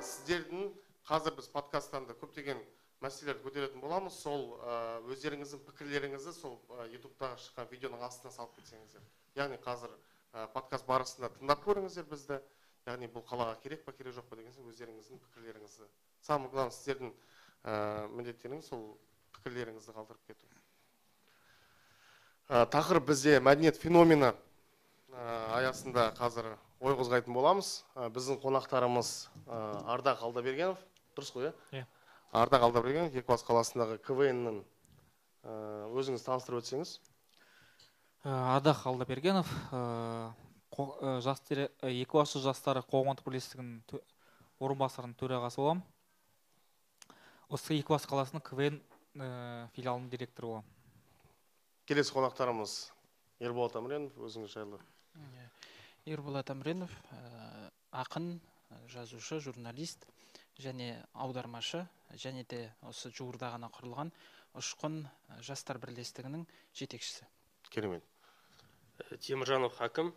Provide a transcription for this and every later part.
Сіздердің қазір біз подкасттан да көптеген мәселелерді көтеретін боламыз. Сол өздеріңіздің пікірлеріңізді сол ютубтағы шыққан видеоның астына салып кетсеңіздер. Яғни қазір подкаст барысында тыңдап көріңіздер бізді. Яғни бұл қалаға керек па, керек жоқ па деген соң өздеріңіздің пікірлеріңізді. Самое главное, сіздердің міндеттеріңіз сол пікірлеріңізді қалдырып кету. Тақырып бізде мәдениет феномені аясында қазір ой қозғайтын боламыз. Біздің қонақтарымыз Ардақ Алдабергенов, дұрыс қой, иә? Ардақ Алдабергенов, Екібастұз қаласындағы КВН-нің, өзіңіз таныстырып өтсеңіз. Ардақ Алдабергенов, Екібастұз жастары қоғамдық бірлестігінің орынбасарының төрағасы боламын. Осы Екібастұз қаласының КВН филиалының директоры боламын. Келесі қонақтарымыз Ерболат Әміренов, өзіңіз жайлы. Ерболат Әміренов, ақын, жазушы, журналист және аудармашы, және де осы жуырда ғана құрылған Ұшқын жастар бірлестігінің жетекшісі. Керемет. Теміржанов Хакім,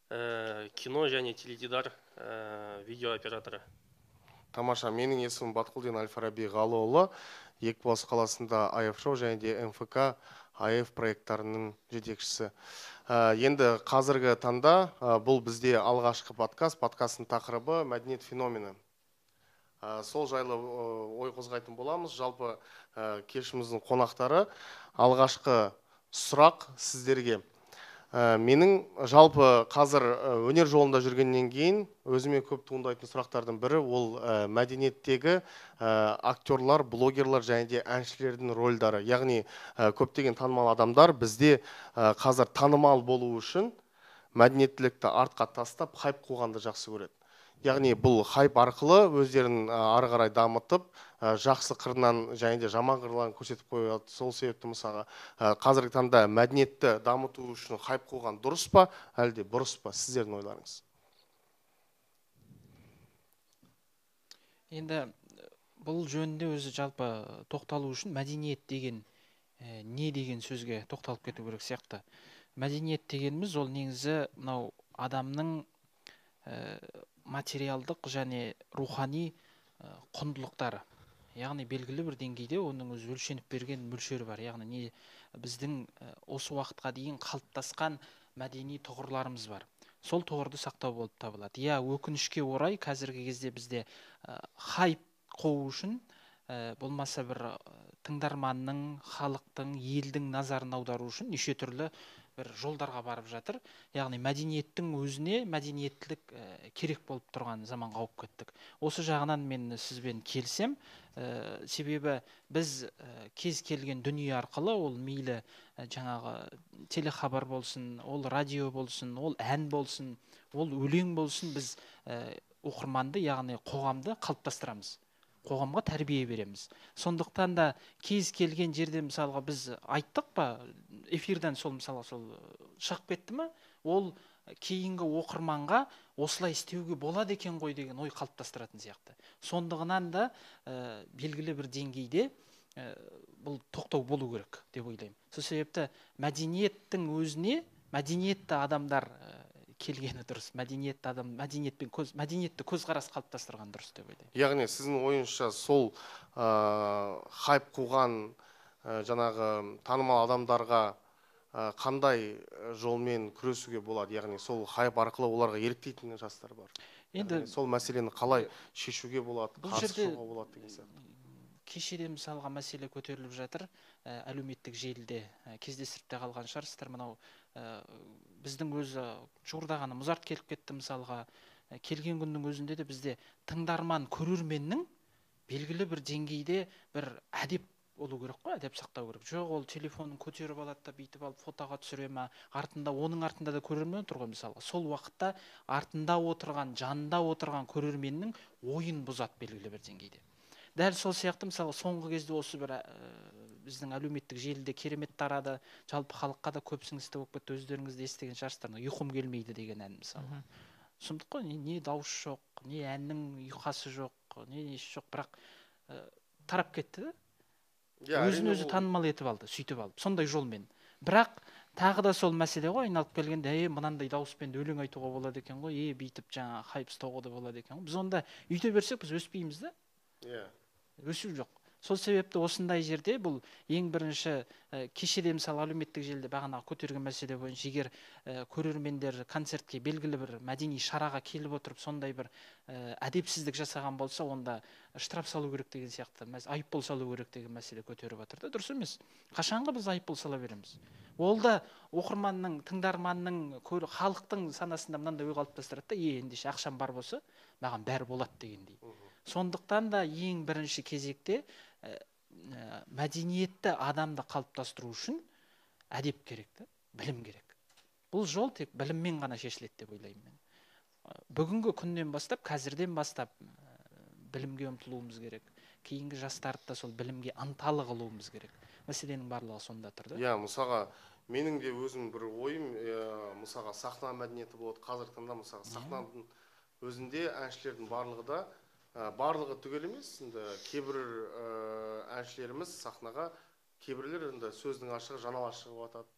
кино және теледидар видеооператоры. Тамаша, менің есімім Батқұлдин Әл-Фараби Ғалыұлы, Екібастұз қаласында АФ шоу және де МФК АФ проекттарының жетекшісі. Енді қазіргі таңда бұл бізде алғашқы подкаст, подкасттың тақырыбы мәдениет феномені. Сол жайлы ой қозғайтын боламыз. Жалпы кешіміздің қонақтары, алғашқы сұрақ сіздерге. Менің жалпы қазір өнер жолында жүргеннен кейін өзіме көп туындайтын сұрақтардың бірі ол мәдениеттегі актерлар, блогерлар және де әншілердің рольдары. Яғни көптеген танымал адамдар бізде қазір танымал болу үшін мәдениеттілікті артқа тастап хайп қуғанды жақсы көреді. Яғни бұл хайп арқылы өздерін ары қарай дамытып, жақсы қырынан және де жаман қырларын көрсетіп қояды. Сол себепті мысалға қазіргі таңда мәдениетті дамыту үшін хайп қуған дұрыс па, әлде бұрыс па, сіздердің ойларыңыз? Енді бұл жөнінде өзі жалпы тоқталу үшін мәдениет деген не деген сөзге тоқталып кету керек сияқты. Мәдениет дегеніміз ол негізі мынау адамның материалдық және рухани құндылықтары. Яғни белгілі бір деңгейде оның өзі өлшеніп берген мөлшері бар. Яғни не біздің осы уақытқа дейін қалыптасқан мәдени тұғырларымыз бар. Сол тұғырды сақтау болып табылады. Я, өкінішке орай қазіргі кезде бізде хайп қуу үшін болмаса бір тыңдарманның, халықтың, елдің назарын аудару үшін неше түрлі бір жолдарға барып жатыр. Яғни мәдениеттің өзіне мәдениеттілік керек болып тұрған заманға ауып кеттік. Осы жағынан мен сізбен келісем. Себебі біз кез келген дүние арқылы, ол мейлі жаңағы телехабар болсын, ол радио болсын, ол ән болсын, ол өлең болсын, біз оқырманды, яғни қоғамды қалыптастырамыз. Қоғамға тәрбие береміз. Сондықтан да кез келген жерде мысалға біз айттық па, эфирден сол мысалға сол шығып кетті ме, ол кейінгі оқырманға осылай істеуге болады екен ғой деген ой қалыптастыратын сияқты. Сондығынан да белгілі бір деңгейде бұл тоқтау болу керек деп ойлаймын. Сол себепті мәдениеттің өзіне мәдениетті адамдар келгені дұрыс, мәдениетті адам, мәдениетпен көз, мәдениетті көзқарас қалыптастырған дұрыс деп ойлаймын. Яғни сіздің ойыңызша сол хайп қуған жаңағы танымал адамдарға қандай жолмен күресуге болады? Яғни сол хайп арқылы оларға еліктейтін жастар бар. Енді сол мәселені қалай шешуге болады, қарсы шығуға болады деген сияқты. Кешеде мысалға мәселе көтеріліп жатыр, әлеуметтік желіде кездестіріп те қалған шығарсыздар. Мынау біздің өзі жуырда ғана Музарт келіп кетті мысалға. Келген күннің өзінде де бізде тыңдарман көрерменнің белгілі бір деңгейде бір әдеп болу керек қой, әдеп сақтау керек. Жоқ, ол телефонын көтеріп алады да бүйтіп алып фотоға түсіре ма, артында, оның артында да көрермен отыр ғой мысалға. Сол уақытта артында отырған, жанында отырған көрерменнің ойын бұзады белгілі бір деңгейде. Дәл сол сияқты мысалы соңғы кезде осы бір біздің әлеуметтік желіде керемет тарады, жалпы халыққа да көп сіңісті болып кетті, өздеріңіз де естіген шығарсыздар, ұйқым келмейді деген ән мысалы. Сұмдық қой, не дауыс жоқ, не әннің ұйқасы жоқ, не несі жоқ, бірақ тарап кетті да. Өзін өзі танымал етіп алды, сөйтіп алып, сондай жолмен. Бірақ Тағы да сол мәселе ғой, айналып келгенде, мынандай дауыспен өлең айтуға болады екен ғой, бүйтіп жаңа хайп ұстауға да болады екен ғой. Біз онда үйте берсек, біз өспейміз да. Иә. Өсу жоқ. Сол себепті осындай жерде бұл ең бірінші кешеде мысалы әлеуметтік желіде бағанағы көтерген мәселе бойынша егер көрермендер концертке белгілі бір мәдени шараға келіп отырып сондай бір әдепсіздік жасаған болса, онда штраф салу керек деген сияқты, айыппұл салу керек деген мәселе көтеріп жатыр да, дұрыс емес. Қашанғы біз айыппұл сала береміз? Ол да оқырманның, тыңдарманның, халықтың санасында мынандай ой қалыптастырады да, ендеше ақшам бар болса, маған бәрі болады дегендей. Сондықтан да ең бірінші кезекте мәдениетті адамды қалыптастыру үшін әдеп керек та, білім керек. Бұл жол тек біліммен ғана шешіледі деп ойлаймын мен. Бүгінгі күннен бастап, қазірден бастап білімге ұмтылуымыз керек. Кейінгі жастарды да сол білімге ынталы қылуымыз керек. Мәселенің барлығы сонда тұр да. Иә, мысалға менің де өзім бір ойым, мысалға сахна мәдениеті болады. Қазіргі таңда мысалға сахнаның өзінде әншілердің барлығы да, барлығы түгел емес, енді кейбір әншілеріміз сахнаға кейбіреулер енді сөздің ашығы жаналаш шығып атады.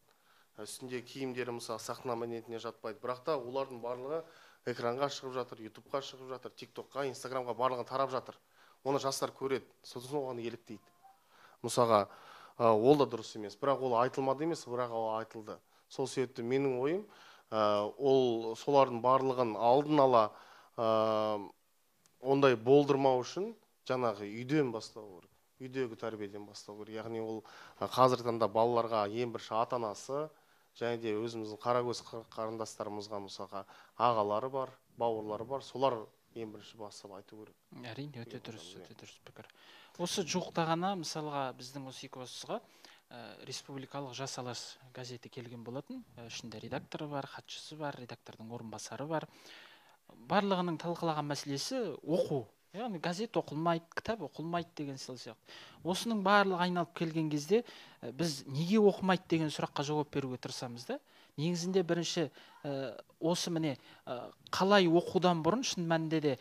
Үстінде киімдері мысалы сахна мәдениетіне жатпайды. Бірақ та олардың барлығы экранға шығып жатыр, ютубқа шығып жатыр, тиктокқа, инстаграмға барлығы тарап жатыр. Оны жастар көреді, сосын оған еліктейді. Мысалға, ол да дұрыс емес, бірақ ол айтылмады емес, бірақ ол айтылды. Сол себепті менің ойым, ол солардың барлығын алдын ала ондай болдырмау үшін жаңағы үйден бастау керек, үйдегі тәрбиеден бастау керек. Яғни ол қазіргі таңда балаларға ең бірінші ата-анасы және де өзіміздің қаракөз қарындастарымызға мысалға ағалары бар, бауырлары бар, солар ең бірінші бастап айту керек. Әрине, өте дұрыс, өте дұрыс пікір. Осы жуықта ғана мысалға біздің осы Екібастұзға республикалық Жас Алаш газеті келген болатын. Ішінде редакторы бар, хатшысы бар, редактордың орынбасары бар. Барлығының талқылаған мәселесі оқу. Яғни газет оқылмайды, кітап оқылмайды деген сол сияқты. Осының барлығы айналып келген кезде біз неге оқымайды деген сұраққа жауап беруге тырысамыз да. Негізінде бірінші осы міне қалай оқудан бұрын шын мәнінде де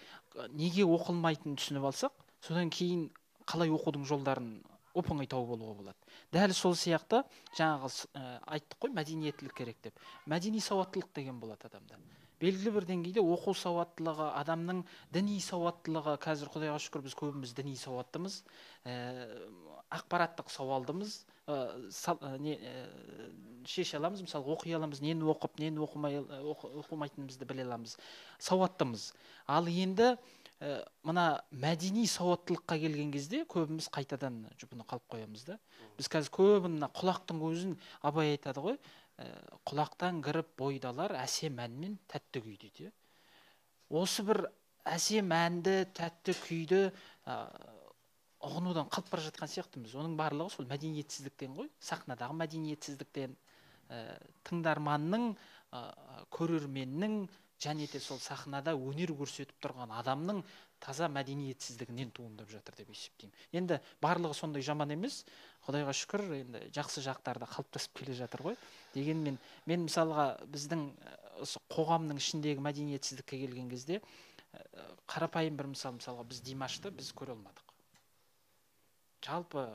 неге оқылмайтынын түсініп алсақ, содан кейін қалай оқудың жолдарын оп-оңай тауып алуға болады. Дәл сол сияқты жаңағы айттық қой, мәдениеттілік керек деп. Мәдени сауаттылық деген болады адамда. Белгілі бір деңгейде оқу сауаттылығы, адамның діни сауаттылығы, қазір Құдайға шүкір біз көбіміз діни сауаттымыз, ақпараттық сауалдымыз, шеше аламыз, мысалы оқи аламыз, нені оқып, нені оқымайтынымызды біле аламыз, сауаттымыз. Ал енді мына мәдени сауаттылыққа келген кезде көбіміз қайтадан жұпыны қалып қоямыз да. Біз қазір көбін мына құлақтың өзін Абай айтады ғой, құлақтан кіріп бойдалар әсем әнмен тәтті күй дейді. Осы бір әсем әнді, тәтті күйді ұғынудан қалып бара жатқан сияқтымыз. Оның барлығы сол мәдениетсіздіктен ғой, сахнадағы мәдениетсіздіктен, тыңдарманның, көрерменнің және де сол сахнада өнер көрсетіп тұрған адамның таза мәдениетсіздігінен туындап жатыр деп есептеймін. Енді барлығы сондай жаман емес, Құдайға шүкір, енді жақсы жақтарда қалыптасып келе жатыр ғой. Дегенмен мен мысалға біздің осы қоғамның ішіндегі мәдениетсіздікке келген кезде қарапайым бір мысал, мысалға біз Димашты біз көре алмадық. Жалпы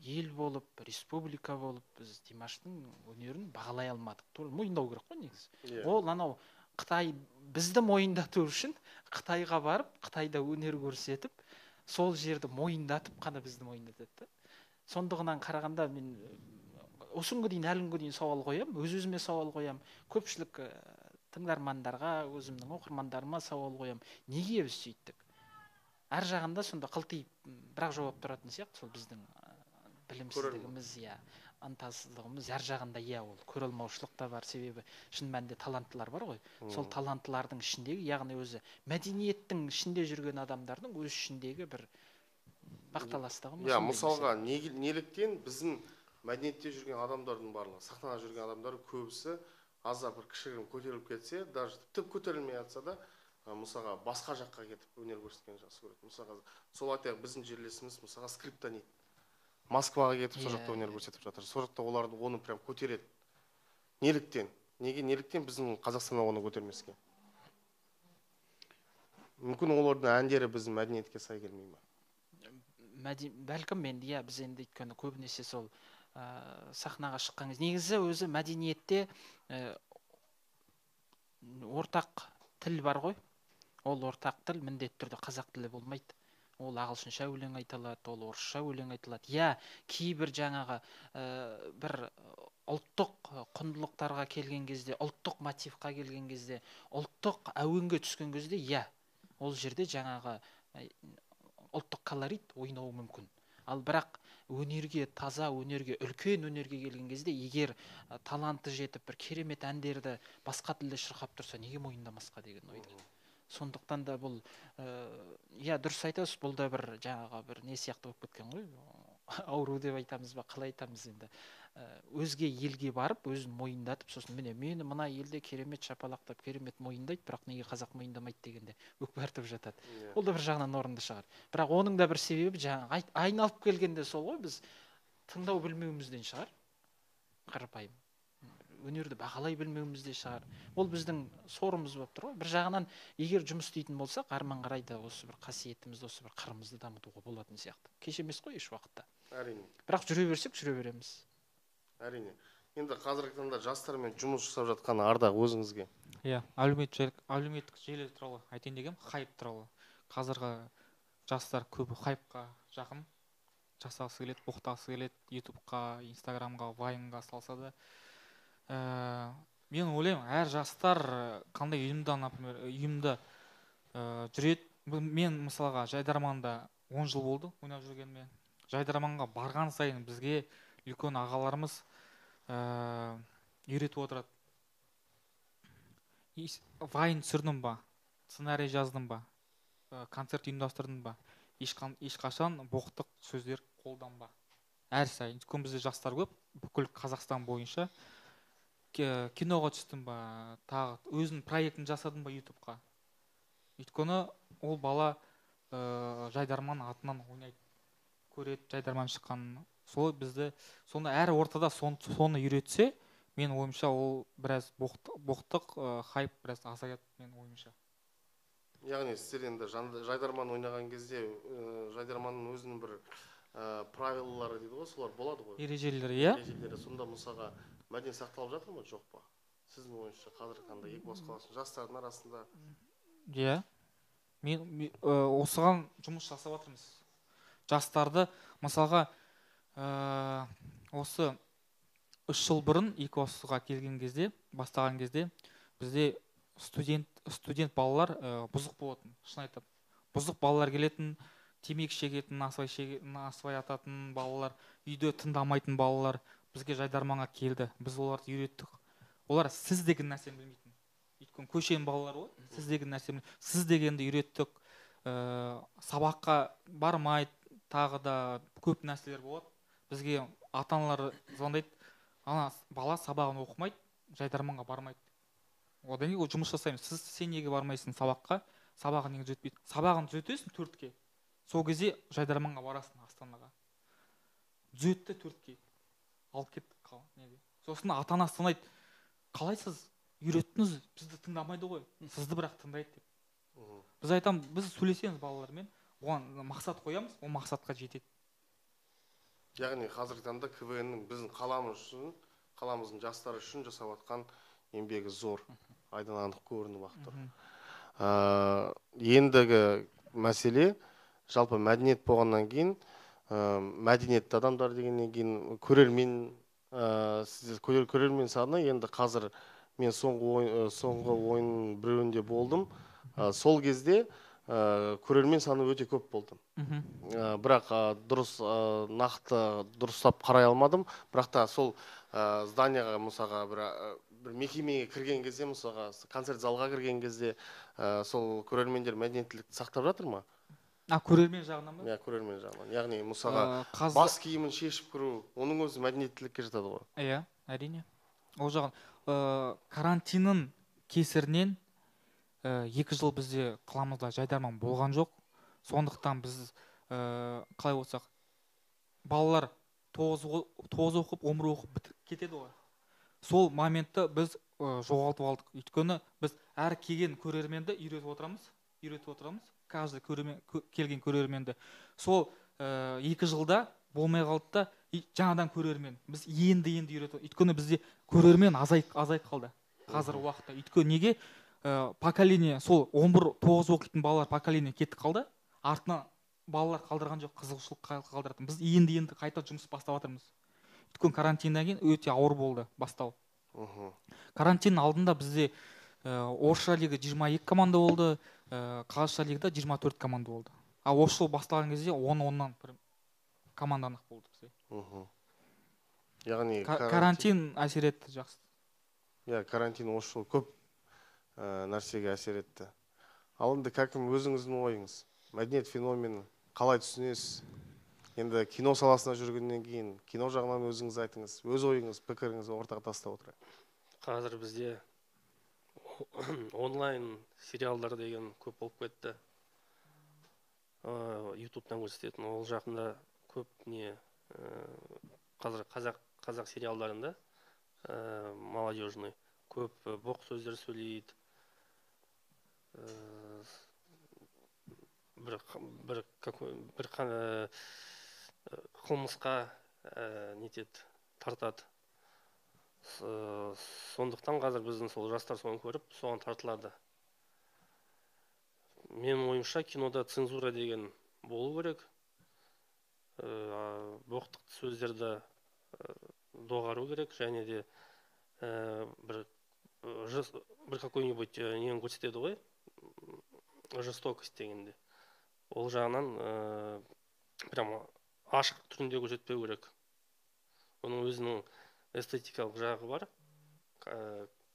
ел болып, республика болып біз Димаштың өнерін бағалай алмадық. Тура мойындау керек қой негізі. Ол анау Қытай бізді мойындату үшін Қытайға барып, Қытайда өнер көрсетіп, сол жерді мойындатып қана бізді мойындатады да. Сондығынан қарағанда мен осы күнге дейін, әлі күнге дейін сауал қоямын, өз-өзіме сауал қоямын, көпшілік тыңдармандарға, өзімнің оқырмандарыма сауал қоямын. Неге біз сөйттік? Әр жағында сонда қылтиып бірақ жауап тұратын сияқты, сол біздің білімсіздігіміз, иә, ынтасыздығымыз әр жағында, иә, ол көре алмаушылық та бар, себебі шын мәнінде таланттылар бар ғой. Сол таланттылардың ішіндегі, яғни өзі мәдениеттің ішінде жүрген адамдардың өз ішіндегі бір бақталастығы. Иә, мысалға, неліктен біздің мәдениетте жүрген адамдардың барлығы, сахнада жүрген адамдар көбісі аздап бір кішігірім көтеріліп кетсе, даже тіпті көтерілмей жатса да, мысалға басқа жаққа кетіп өнер көрсеткенді жақсы көреді. Мысалға, сол айтайық, біздің жерлесіміз мысалға Скриптонит Москваға кетіп сол жақта өнер көрсетіп жатыр. Сол жақта оларды оны прям көтереді. Неліктен? Неге неліктен біздің Қазақстанда оны көтермеске? Мүмкін олардың әндері біздің мәдениетке сай келмей ме? Бәлкім енді, иә, біз енді өйткені көбінесе сол Сахнаға шыққан кезде негізі өзі мәдениетте ортақ тіл бар ғой. Ол ортақ тіл міндетті түрде қазақ тілі болмайды. Ол ағылшынша өлең айта алады, ол орысша өлең айта алады. Иә, кейбір жаңағы бір ұлттық құндылықтарға келген кезде, ұлттық мотивқа келген кезде, ұлттық әуенге түскен кезде, иә, ол жерде жаңағы ұлттық колорит ойнауы мүмкін. Ал бірақ өнерге, таза өнерге, үлкен өнерге келген кезде, егер таланты жетіп бір керемет әндерді басқа тілде шырқап тұрса, неге мойындамасқа деген ойда. Сондықтан да бұл, иә, дұрыс айтасыз, бұл да бір жаңағы бір не сияқты болып кеткен ғой, ауру деп айтамыз ба, қалай айтамыз енді. Өзге елге барып, өзін мойындатып, сосын міне мені мына елде керемет шапалақтап, керемет мойындайды, бірақ неге қазақ мойындамайды дегенде өкпе артып жатады. Ол да бір жағынан орынды шығар. Бірақ оның да бір себебі жаңағы айналып келгенде сол ғой, біз тыңдау білмеуімізден шығар, қарапайым. Өнерді бағалай білмеуімізде шығар. Ол біздің сорымыз болып тұр ғой. Бір жағынан егер жұмыс істейтін болсақ, арман қарай да осы бір қасиетімізді, осы бір қырымызды дамытуға болатын сияқты. Кеш емес қой еш уақытта. Әрине. Бірақ жүре берсек, жүре береміз. Әрине. Енді қазіргі таңда жастармен жұмыс жасап жатқан Ардақ, өзіңізге. Иә, әлеуметтік желі туралы айтайын дегенім, хайп туралы. Қазіргі жастар көбі хайпқа жақын, жасағысы келеді, боқтағысы келеді, ютубқа, инстаграмға, вайнға салса да. Мен ойлаймын, әр жастар қандай ұйымда, например, ұйымда жүреді. Мен мысалға Жайдарманда 10 жыл болды ойнап жүргеніме. Жайдарманға барған сайын бізге үлкен ағаларымыз үйретіп отырады. Вайн түсірдім ба, сценарий жаздым ба, концерт ұйымдастырдым ба, ешқашан боқтық сөздер қолданба. Әр сайын, өйткені бізде жастар көп, бүкіл Қазақстан бойынша. Киноға түстім ба, тағы өзінің проектін жасадым ба ютубқа. Өйткені ол бала Жайдарман атынан ойнайды, көреді Жайдарман шыққанын. Сол бізді, соны әр ортада соны үйретсе, мен ойымша ол біраз боқтық, хайп біраз азаяды мен ойымша. Яғни сіздер енді Жайдарман ойнаған кезде, Жайдарманның өзінің бір правилалары дейді ғой, солар болады ғой. Ережелері, иә. Ережелері. Сонда мысалға мәдениет сақталып жатыр ма, жоқ па? Сіздің ойыңызша қазіргі таңда Екібастұз қаласының жастардың арасында? Иә. Мен осыған жұмыс жасап жатырмыз. Жастарды мысалға осы 3 жыл бұрын Екібастұзға келген кезде, бастаған кезде бізде студент балалар бұзық болатын, шын айтамын. Бұзық балалар келетін, темекі шегетін, насыбай ататын балалар, үйде тыңдамайтын балалар бізге Жайдарманға келді. Біз оларды үйреттік. Олар сіз деген нәрсені білмейтін. Өйткені көшенің балалары ғой, сіз деген нәрсені, сіз дегенді үйреттік. Сабаққа бармайды, тағы да көп нәрселер болады. Бізге ата-аналар звондайды, ана бала сабағын оқымайды, Жайдарманға бармайды. Одан кейін ол жұмыс жасаймыз. Сіз сен неге бармайсың сабаққа? Сабағын неге түзетпейді? Сабағын түзетесің 4-ке. Сол кезде Жайдарманға барасың Астанаға. Түзетті 4-ке. Алып кеттік неге. Сосын ата-анасы звондайды, қалай сіз үйреттіңіз, бізді тыңдамайды ғой, сізді бірақ тыңдайды деп. Біз айтамыз, біз сөйлесеміз балалармен, оған мақсат қоямыз, ол мақсатқа жетеді. Яғни қазіргі таңда КВН-нің біздің қаламыз үшін, қаламыздың жастары үшін жасап жатқан еңбегі зор, айдан анық көрініп ақ тұр. Ендігі мәселе, жалпы мәдениет болғаннан кейін, мәдениетті адамдар дегеннен кейін көрермен, көрермен саны енді қазір мен соңғы ойынның біреуінде болдым. Сол кезде көрермен саны өте көп болды. Бірақ дұрыс, нақты дұрыстап қарай алмадым. Бірақ та сол зданияға, мысалға, бір мекемеге кірген кезде, мысалға, концерт залға кірген кезде, сол көрермендер мәдениеттілікті сақтап жатыр ма? Көрермен жағынан ба? Иә, көрермен жағынан. Яғни, мысалға, бас киімін шешіп кіру, оның өзі мәдениеттілікке жатады ғой. Иә, әрине. Ол жағын карантиннің кесірінен 2 жыл бізде қаламызда Жайдарман болған жоқ. Сондықтан біз қалай болсақ, балалар 9 оқып, 11 оқып кетеді ғой. Сол моментті біз жоғалтып алдық. Өйткені біз әр келген көрерменді үйретіп отырамыз. Каждый келген көрерменді. Сол 2 жылда болмай қалды да, И жаңадан көрермен біз енді үйретіп, өйткені бізде көрермен азайып қалды қазіргі уақытта. Өйткені неге поколение сол 11-9 оқитын балалар поколение кетіп қалды, артына балалар қалдырған жоқ, қызығушылық қалдыратын. Біз енді қайта жұмыс бастап жатырмыз. Өйткені карантиннен кейін өте ауыр болды бастау. Карантин алдында бізде орысша лига 22 команда болды, қазақша лигада 24 команда болды. Ал осы жыл басталған кезде 10-10-нан бір команданық болды бізде. Яғни карантин әсер етті жақсы. Иә, карантин осы жыл көп нәрсеге әсер етті. Ал енді Кәкім, өзіңіздің ойыңыз, мәдениет феномені қалай түсінесіз? Енді кино саласына жүргеннен кейін кино жағынан өзіңіз айтыңыз, өз ойыңыз, пікіріңізді ортаға тастап отырайық. Қазір бізде онлайн сериалдар деген көп болып кетті. Ютубтан көрсететін. Ол жақында көп не қазір қазақ сериалдарында молодежный көп боқ сөздер сөйлейді. Бір қылмысқа нетеді, тартады. Сондықтан қазір біздің сол жастар соны көріп, соған тартылады. Менің ойымша, кинода цензура деген болу керек. Боқтық сөздерді доғару керек, және де бір какой-нибудь нені көрсетеді ғой, жестокость дегенде. Ол жағынан прямо ашық түрінде көрсетпеу керек. Оның өзінің эстетикалық жағы бар.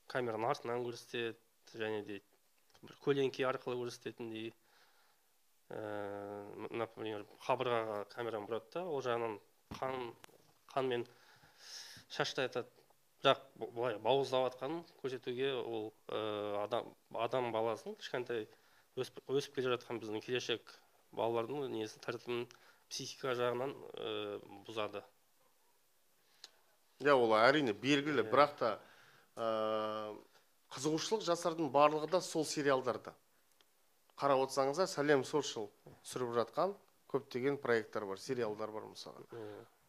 Камераның артынан көрсетеді, және де бір көлеңке арқылы көрсететіндей. Например, қабырғаға камераны бұрады да, ол жағынан қанмен шашты айтады. Бірақ былай бауыздап жатқанын көрсетуге ол адам баласын, кішкентай өсіп келе жатқан біздің келешек балалардың несі, тәртібін психика жағынан бұзады. Иә, ол әрине белгілі, бірақ та қызығушылық жастардың барлығы да сол сериалдарда. Қарап отырсаңыздар, Сәлем Social түсіріп жатқан көптеген проекттер бар, сериалдар бар мысалға.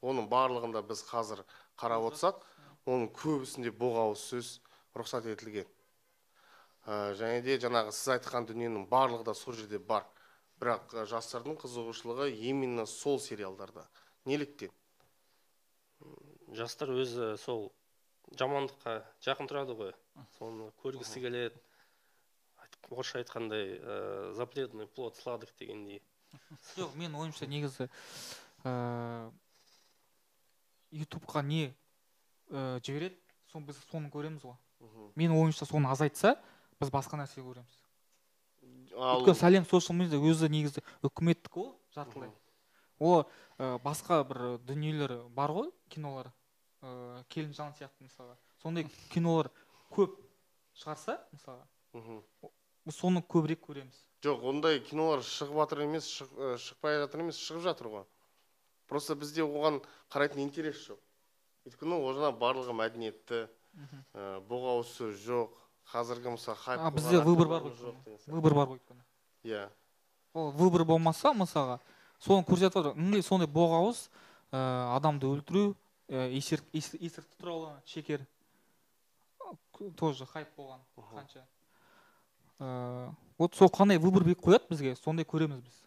Оның барлығында біз қазір қарап отырсақ, оның көбісінде боғауыз сөз рұқсат етілген. Және де жаңағы сіз айтқан дүниенің барлығы да сол жерде бар. Бірақ жастардың қызығушылығы именно сол сериалдарда. Неліктен? Жастар өзі сол жамандыққа жақын тұрады ғой. Соны көргісі келеді. Орысша айтқандай, запретный плод сладок дегендей. Жоқ, мен ойымша негізі Ютубқа не жібереді, біз соны көреміз ғой. Мен ойымша соны азайтса, біз басқа нәрсе көреміз. Өйткені Сәлем Social Media өзі негізі үкіметтік ол жартылай. Ол басқа бір дүниелер бар ғой, кинолар, Келінжан сияқты мысалға. Сондай кинолар көп шығарса, мысалға, біз соны көбірек көреміз. Жоқ, ондай кинолар шығып жатыр емес, шықпай жатыр емес, шығып жатыр ғой. Просто бізде оған қарайтын интерес жоқ. Өйткені ол жаңа барлығы мәдениетті, боғауыз сөз жоқ. Қазіргі мысалы хайп. Бізде выбор бар ғой. Выбор бар ғой өйткені. Иә. Ол выбор болмаса, мысалға, соны көрсетіп жатыр. Мындай сондай боғауыз, адамды өлтіру, есірткі туралы, шекер тоже хайп болған қанша. Вот сол қандай выбор беріп қояды бізге, сондай көреміз біз.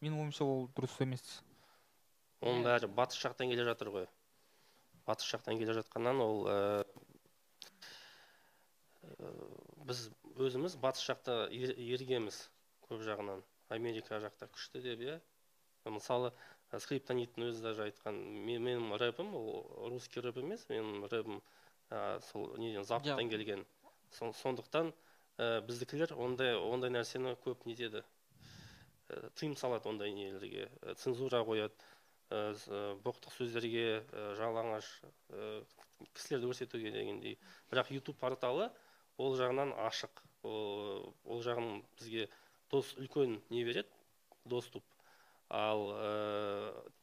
Менің ойымша ол дұрыс емес. Оның бәрі батыс жақтан келе жатыр ғой. Батыс жақтан келе жатқаннан ол біз өзіміз батыс жақта ергеміз көп жағынан. Америка жақта күшті деп, иә. Мысалы, Скриптониттің өзі даже айтқан, менің рэпім ол русский рэп емес, менің рэпім сол неден, западтан келген. Сондықтан біздікілер ондай нәрсені көп нетеді. Тыйым салады ондай нелерге, цензура қояды, боқтық сөздерге, жалаңаш кісілерді көрсетуге дегендей. Бірақ YouTube порталы ол жағынан ашық. Ол жағын бізге үлкен не береді, доступ. Ал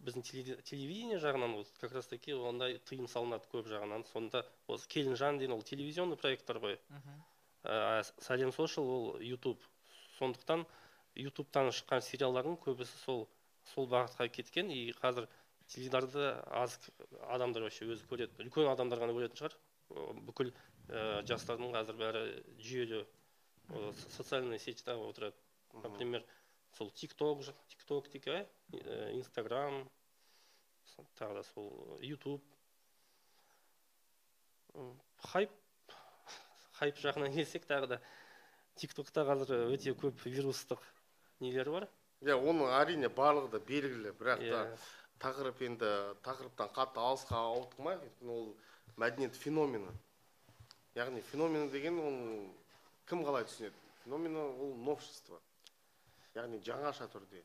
біздің телевидение жағынан как раз таки ондай тыйым салынады көп жағынан. Сонда осы Келінжан деген ол телевизионный проекттар ғой. Сәлем Social ол YouTube. Сондықтан YouTube'тан шыққан сериалдардың көбісі сол бағытқа кеткен. И қазір Теледидарды аз адамдар вообще өзі көреді, үлкен адамдар ғана көретін шығар. Бүкіл жастардың қазір бәрі жүйелі социальный сетьта отырады. Например, сол ТикТок, ТикТок дейік, Инстаграм, тағы да сол Ютуб. Хайп, хайп жағынан келсек, тағы да ТикТокта қазір өте көп вирустық нелер бар. Иә, оның әрине барлығы да белгілі, бірақ та тақырып енді тақырыптан қатты алысқа ауытқымайық, өйткені ол мәдениет феномені. Яғни феномен деген ол кім қалай түсінеді? Феномен ол новшество. Яғни жаңаша түрде.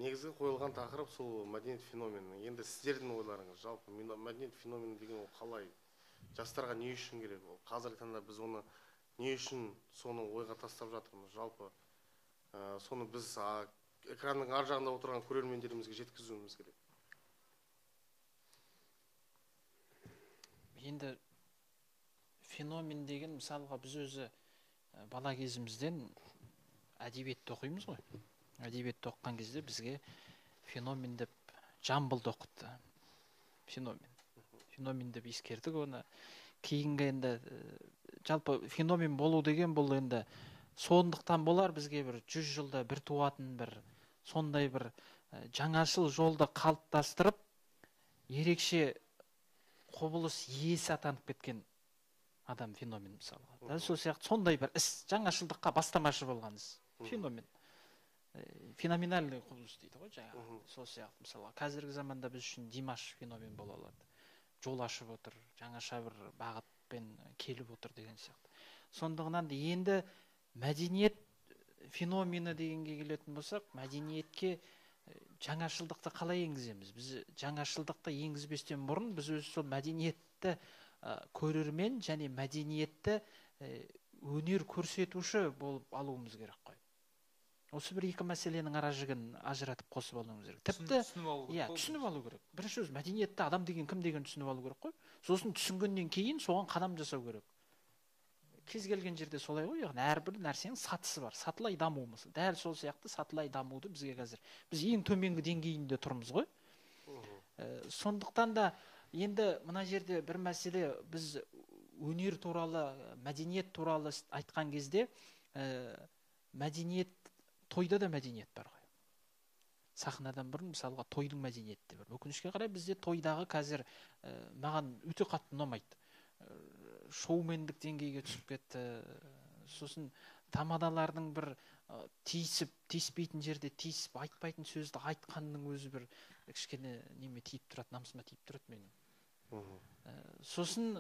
Негізгі қойылған тақырып сол мәдениет феномені. Енді сіздердің ойларыңыз, жалпы мәдениет феномені деген ол қалай? Жастарға не үшін керек ол? Қазіргі таңда біз оны не үшін соны ойға тастап жатырмыз? Жалпы соны біз экранның ар жағында отырған көрермендерімізге жеткізуіміз керек. Енді феномен деген, мысалға, біз өзі бала кезімізден әдебиетті оқимыз ғой. Әдебиетті оқыған кезде бізге феномен деп Жамбылды оқытты. Феномен. Феномен деп ескердік оны. Кейінгі енді жалпы феномен болу деген бұл енді сондықтан болар бізге бір 100 жылда бір туатын бір сондай бір жаңашыл жолды қалыптастырып ерекше құбылыс иесі атанып кеткен адам феномен мысалға. Дәл сол сияқты сондай бір іс, жаңашылдыққа бастамашы болған іс, феномен. Феноменальный құбылыс дейді ғой жаңағы. Сол сияқты мысалға қазіргі заманда біз үшін Димаш феномен бола алады. Жол ашып отыр, жаңаша бір бағытпен келіп отыр деген сияқты. Сондығынан енді мәдениет феномені дегенге келетін болсақ, мәдениетке жаңашылдықты қалай енгіземіз? Біз жаңашылдықты енгізбестен бұрын біз өзі сол мәдениетті көрермен және мәдениетті өнер көрсетуші болып алуымыз керек қой. Осы бір екі мәселенің ара жігін ажыратып қосып алуымыз керек. Тіпті иә, түсініп алу керек. Бірінші өзі мәдениетті адам деген кім деген түсініп алу керек қой. Сосын түсінгеннен кейін соған қадам жасау керек. Кез келген жерде солай ғой, яғни әрбір нәрсенің сатысы бар, сатылай даму мысалы. Дәл сол сияқты сатылай дамуды бізге қазір біз ең төменгі деңгейінде тұрмыз ғой. Сондықтан да енді мына жерде бір мәселе, біз өнер туралы, мәдениет туралы айтқан кезде мәдениет, тойда да мәдениет бар ғой. Сахнадан бұрын мысалға тойдың мәдениеті де бар. Өкінішке қарай бізде тойдағы қазір маған өте қатты ұнамайды. Шоумендік деңгейге түсіп кетті. Сосын тамадалардың бір тиісіп, тиіспейтін жерде тиісіп, айтпайтын сөзді айтқанның өзі бір кішкене неме тиіп тұрады, намысыма тиіп тұрады менің. Сосын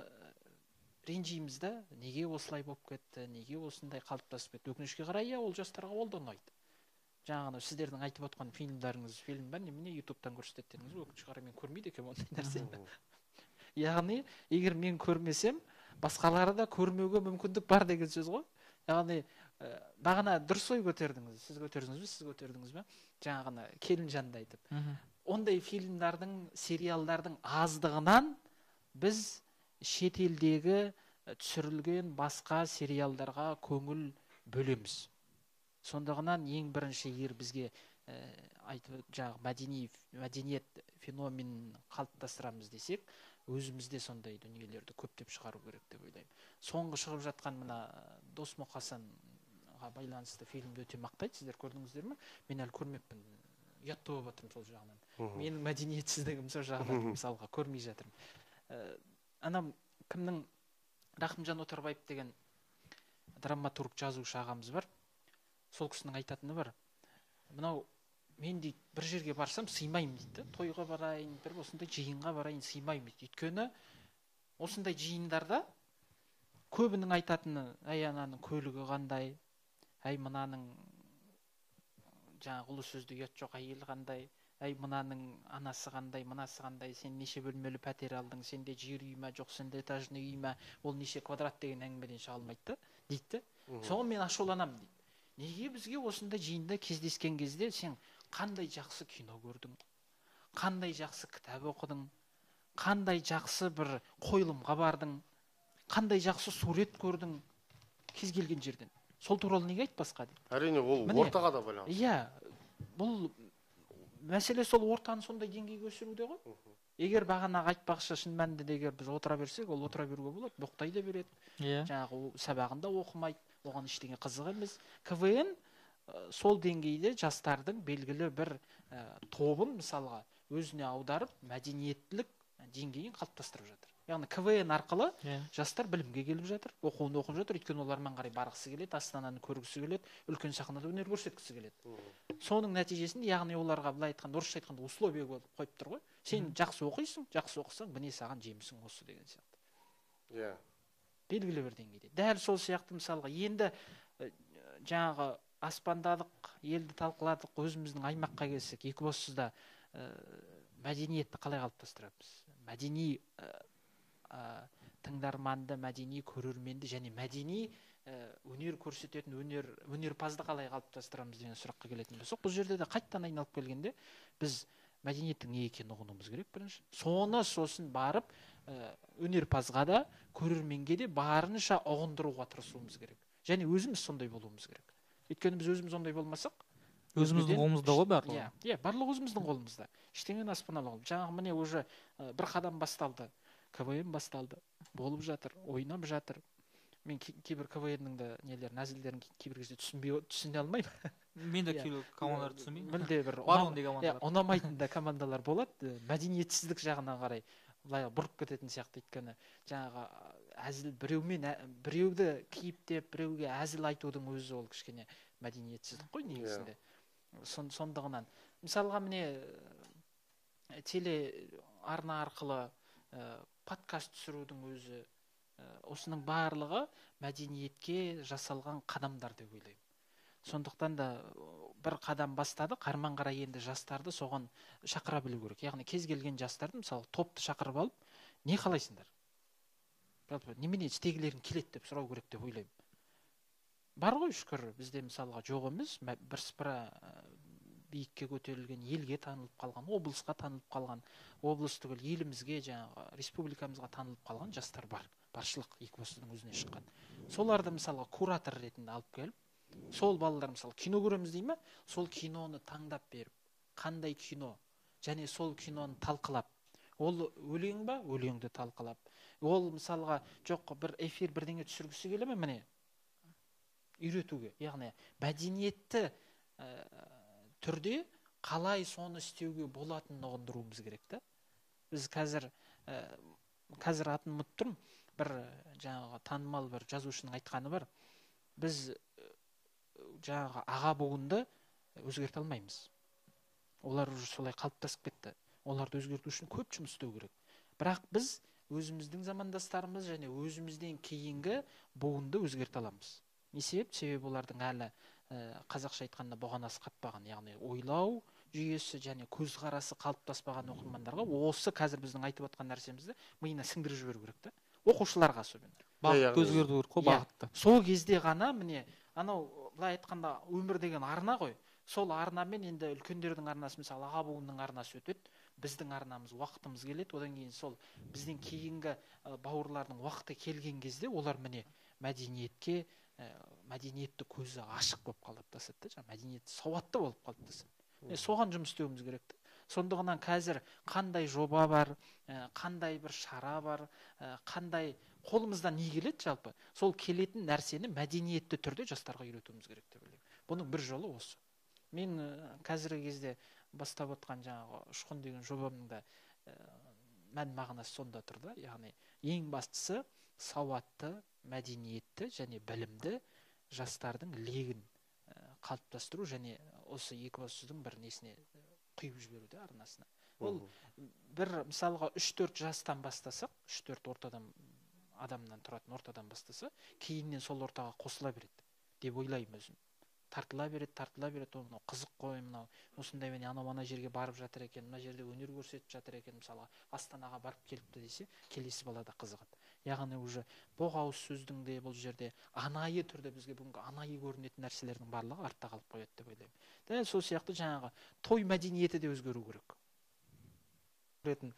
ренжиміз да, неге осылай болып кетті, неге осындай қалыптасып кетті. Өкінішке қарай, ол жастарға ол да ұнайды. Жаңағы сіздердің айтып отқан фильмдарыңыз, фильм ба, немене ютубтан көрсетеді дедіңіз, өкінішке қарай мен көрмейді екенмін ондай нәрсені. Яғни, егер мен көрмесем, басқалары да көрмеуге мүмкіндік бар деген сөз ғой. Яғни, бағана дұрыс ой көтердіңіз, сіз көтердіңіз бе, сіз көтердіңіз бе, жаңағыны Келінжанды айтып. Ондай фильмдардың, сериалдардың аздығынан біз шетелдегі түсірілген басқа сериалдарға көңіл бөлеміз. Сондығынан ең бірінші егер бізге айтып жаңағы мәдениет феноменін қалыптастырамыз десек, өзімізде сондай дүниелерді көптеп шығару керек деп ойлаймын. Соңғы шығып жатқан мына Дос Мұқасанға байланысты фильмді өте мақтайды, сіздер көрдіңіздер ме? Мен әлі көрмеппін, ұятты болып жатырмын сол жағынан. Менің мәдениетсіздігім сол жағынан мысалға көрмей жатырмын. Анам кімнің Рахымжан Отарбаев деген драматург жазушы ағамыз бар. Сол кісінің айтатыны бар. Мынау мен дейді бір жерге барсам сыймаймын дейді. Тойға барайын, бір осындай жиынға барайын, сыймаймын дейді. Өйткені осындай жиындарда көбінің айтатыны, әй ананың көлігі қандай, әй мынаның жаңағы ұлы сөзді ұят жоқ әйел қандай, әй мынаның анасы қандай, мынасы қандай, сен неше бөлмелі пәтер алдың, сенде жер үй ма, жоқ сенде этажный үй ма, ол неше квадрат деген әңгімеден шыға алмайды да дейді. Соған мен ашуланамын дейді. Неге бізге осындай жиында кездескен кезде сен қандай жақсы кино көрдің, қандай жақсы кітап оқыдың, қандай жақсы бір қойылымға бардың, қандай жақсы сурет көрдің кез келген жерден. Сол туралы неге айтпасқа дейді. Әрине, ол ортаға да байланысты. Иә, бұл Мәселе сол ортаны сондай деңгейге өсіруде ғой. Егер бағанағы айтпақшы, шын мәнінде де егер біз отыра берсек, ол отыра беруге болады, боқтай да береді. Жаңағы сабағында оқымайды, оған ештеңе қызық емес. КВН сол деңгейде жастардың белгілі бір тобын мысалға өзіне аударып, мәдениеттілік деңгейін қалыптастырып жатыр. Яғни КВН арқылы жастар білімге келіп жатыр, оқуын оқып жатыр, өйткені олар әрмен қарай барғысы келеді, астананы көргісі келеді, үлкен сахнада өнер көрсеткісі келеді. Соның нәтижесінде, яғни оларға былай айтқанда, орысша айтқанда условие қойып тұр ғой. Сен жақсы оқисың, жақсы оқысаң, міне саған жемісің осы деген сияқты. Белгілі бір деңгейде. Дәл сол сияқты мысалға енді жаңағы аспандадық, елді талқыладық, өзіміздің аймаққа келсек, Екібастұзда мәдениетті қалай қалыптастырамыз? Мәдени тыңдарманды, мәдени көрерменді және мәдени өнер көрсететін өнерпазды қалай қалыптастырамыз деген сұраққа келетін болсақ, бұл жерде де қайтадан айналып келгенде біз мәдениеттің не екенін ұғынуымыз керек бірінші. Соны сосын барып өнерпазға да, көрерменге де барынша ұғындыруға тырысуымыз керек. Және өзіміз сондай болуымыз керек. Өйткені біз өзіміз ондай болмасақ, өзіміздің қолымызда ғой барлығы. Иә, барлығы өзіміздің қолымызда. Ештеңені аспаннан алып. Жаңағы міне уже бір қадам басталды. КВН басталды, болып жатыр, ойнап жатыр. Мен кейбір КВН-нің де нелерін, әзілдерін кейбір кезде түсіне алмаймын. Мен де кейбір командаларды түсінбеймін. Мүлде бір Бар ондай командалар. Ұнамайтын да командалар болады. Мәдениетсіздік жағына қарай былай бұрып кететін сияқты, өйткені жаңағы әзіл біреуді кейіптеп, біреуге әзіл айтудың өзі ол кішкене мәдениетсіздік қой негізінде. Сондығынан мысалға міне теле арна арқылы подкаст түсірудің өзі, осының барлығы мәдениетке жасалған қадамдар деп ойлаймын. Сондықтан да бір қадам бастадық, арман қарай енді жастарды соған шақыра білу керек. Яғни кез келген жастарды, мысалы, топты шақырып алып, не қалайсыңдар? Жалпы немене істегілерің келеді деп сұрау керек деп ойлаймын. Бар ғой шүкір, бізде мысалға жоқ емес, бірсыпыра биікке көтерілген, елге танылып қалған, облысқа танылып қалған, облыс түгіл елімізге, жаңағы республикамызға танылып қалған жастар бар. Баршылық Екібастұздың өзіне шыққан. Соларды мысалға куратор ретінде алып келіп, сол балалар мысалы кино көреміз дей ме, сол киноны таңдап беріп, қандай кино, және сол киноны талқылап, ол өлең ба, өлеңді талқылап, ол мысалға жоқ бір эфир бірдеңе түсіргісі келе ме, міне үйретуге, яғни мәдениетті түрде қалай соны істеуге болатынын ұғындыруымыз керек та. Біз қазір атын ұмытып тұрмын, бір жаңағы танымал бір жазушының айтқаны бар. Біз жаңағы аға буынды өзгерте алмаймыз. Олар уже солай қалыптасып кетті. Оларды өзгерту үшін көп жұмыс істеу керек. Бірақ біз өзіміздің замандастарымыз және өзімізден кейінгі буынды өзгерте аламыз. Не себеп? Себебі олардың әлі қазақша айтқанда бұғанасы қатпаған, яғни ойлау жүйесі және көзқарасы қалыптаспаған оқырмандарға осы қазір біздің айтып отқан нәрсемізді миына сіңдіріп жіберу керек та. Оқушыларға особенно. Бағытты өзгерту керек қой, бағытты. Сол кезде ғана міне анау былай айтқанда өмір деген арна ғой. Сол арнамен енді үлкендердің арнасы, мысалы аға буынның арнасы өтеді, біздің арнамыз, уақытымыз келеді. Одан кейін сол бізден кейінгі бауырлардың уақыты келген кезде олар міне мәдениетке, мәдениетті көзі ашық болып қалыптасады да, жаңа мәдениет сауатты болып қалыптасады. Соған жұмыс істеуіміз керек те. Сондығынан қазір қандай жоба бар, қандай бір шара бар, қандай қолымыздан не келеді жалпы, сол келетін нәрсені мәдениетті түрде жастарға үйретуіміз керек деп ойлаймын. Бұның бір жолы осы. Мен қазіргі кезде бастап отқан жаңағы Ұшқын деген жобамның да мән мағынасы сонда тұр да, яғни ең бастысы сауатты, мәдениетті және білімді жастардың легін қалыптастыру және осы Екібастұздың бір несіне құйып жіберу де арнасына. Ол бір мысалға 3-4 жастан бастасақ, 3-4 ортадан адамнан тұратын ортадан бастаса, кейіннен сол ортаға қосыла береді деп ойлаймын өзім. Тартыла береді, тартыла береді, ол мынау қызық қой, мынау осындай міне анау ана жерге барып жатыр екен, мына жерде өнер көрсетіп жатыр екен, мысалға Астанаға барып келіпті десе, келесі бала да қызығады. Яғни уже боғауыз сөздің де бұл жерде анайы түрде бізге бүгінгі анайы көрінетін нәрселердің барлығы артта қалып қояды деп ойлаймын. Дәл сол сияқты жаңағы той мәдениеті де өзгеру керек. Көретін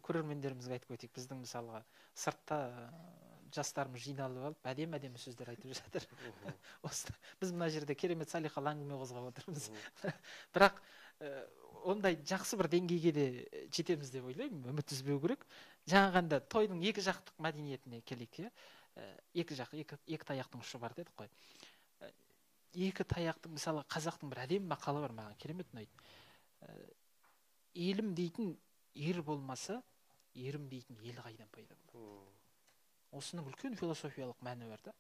көрермендерімізге айтып өтейік, біздің мысалға сыртта жастарымыз жиналып алып, әдемі-әдемі сөздер айтып жатыр. Осы біз мына жерде керемет салиқалы әңгіме қозғап отырмыз. Бірақ Ондай жақсы бір деңгейге де жетеміз деп ойлаймын, үміт үзбеу керек. Жаңағында тойдың екі жақтық мәдениетіне келейік, иә. Екі жақ, екі таяқтың ұшы бар дедік қой. Екі таяқтың, мысалы, қазақтың бір әдемі мақалы бар, маған керемет ұнайды. Елім дейтін ер болмаса, ерім дейтін ел қайдан пайда болады? Осының үлкен философиялық мәні бар да.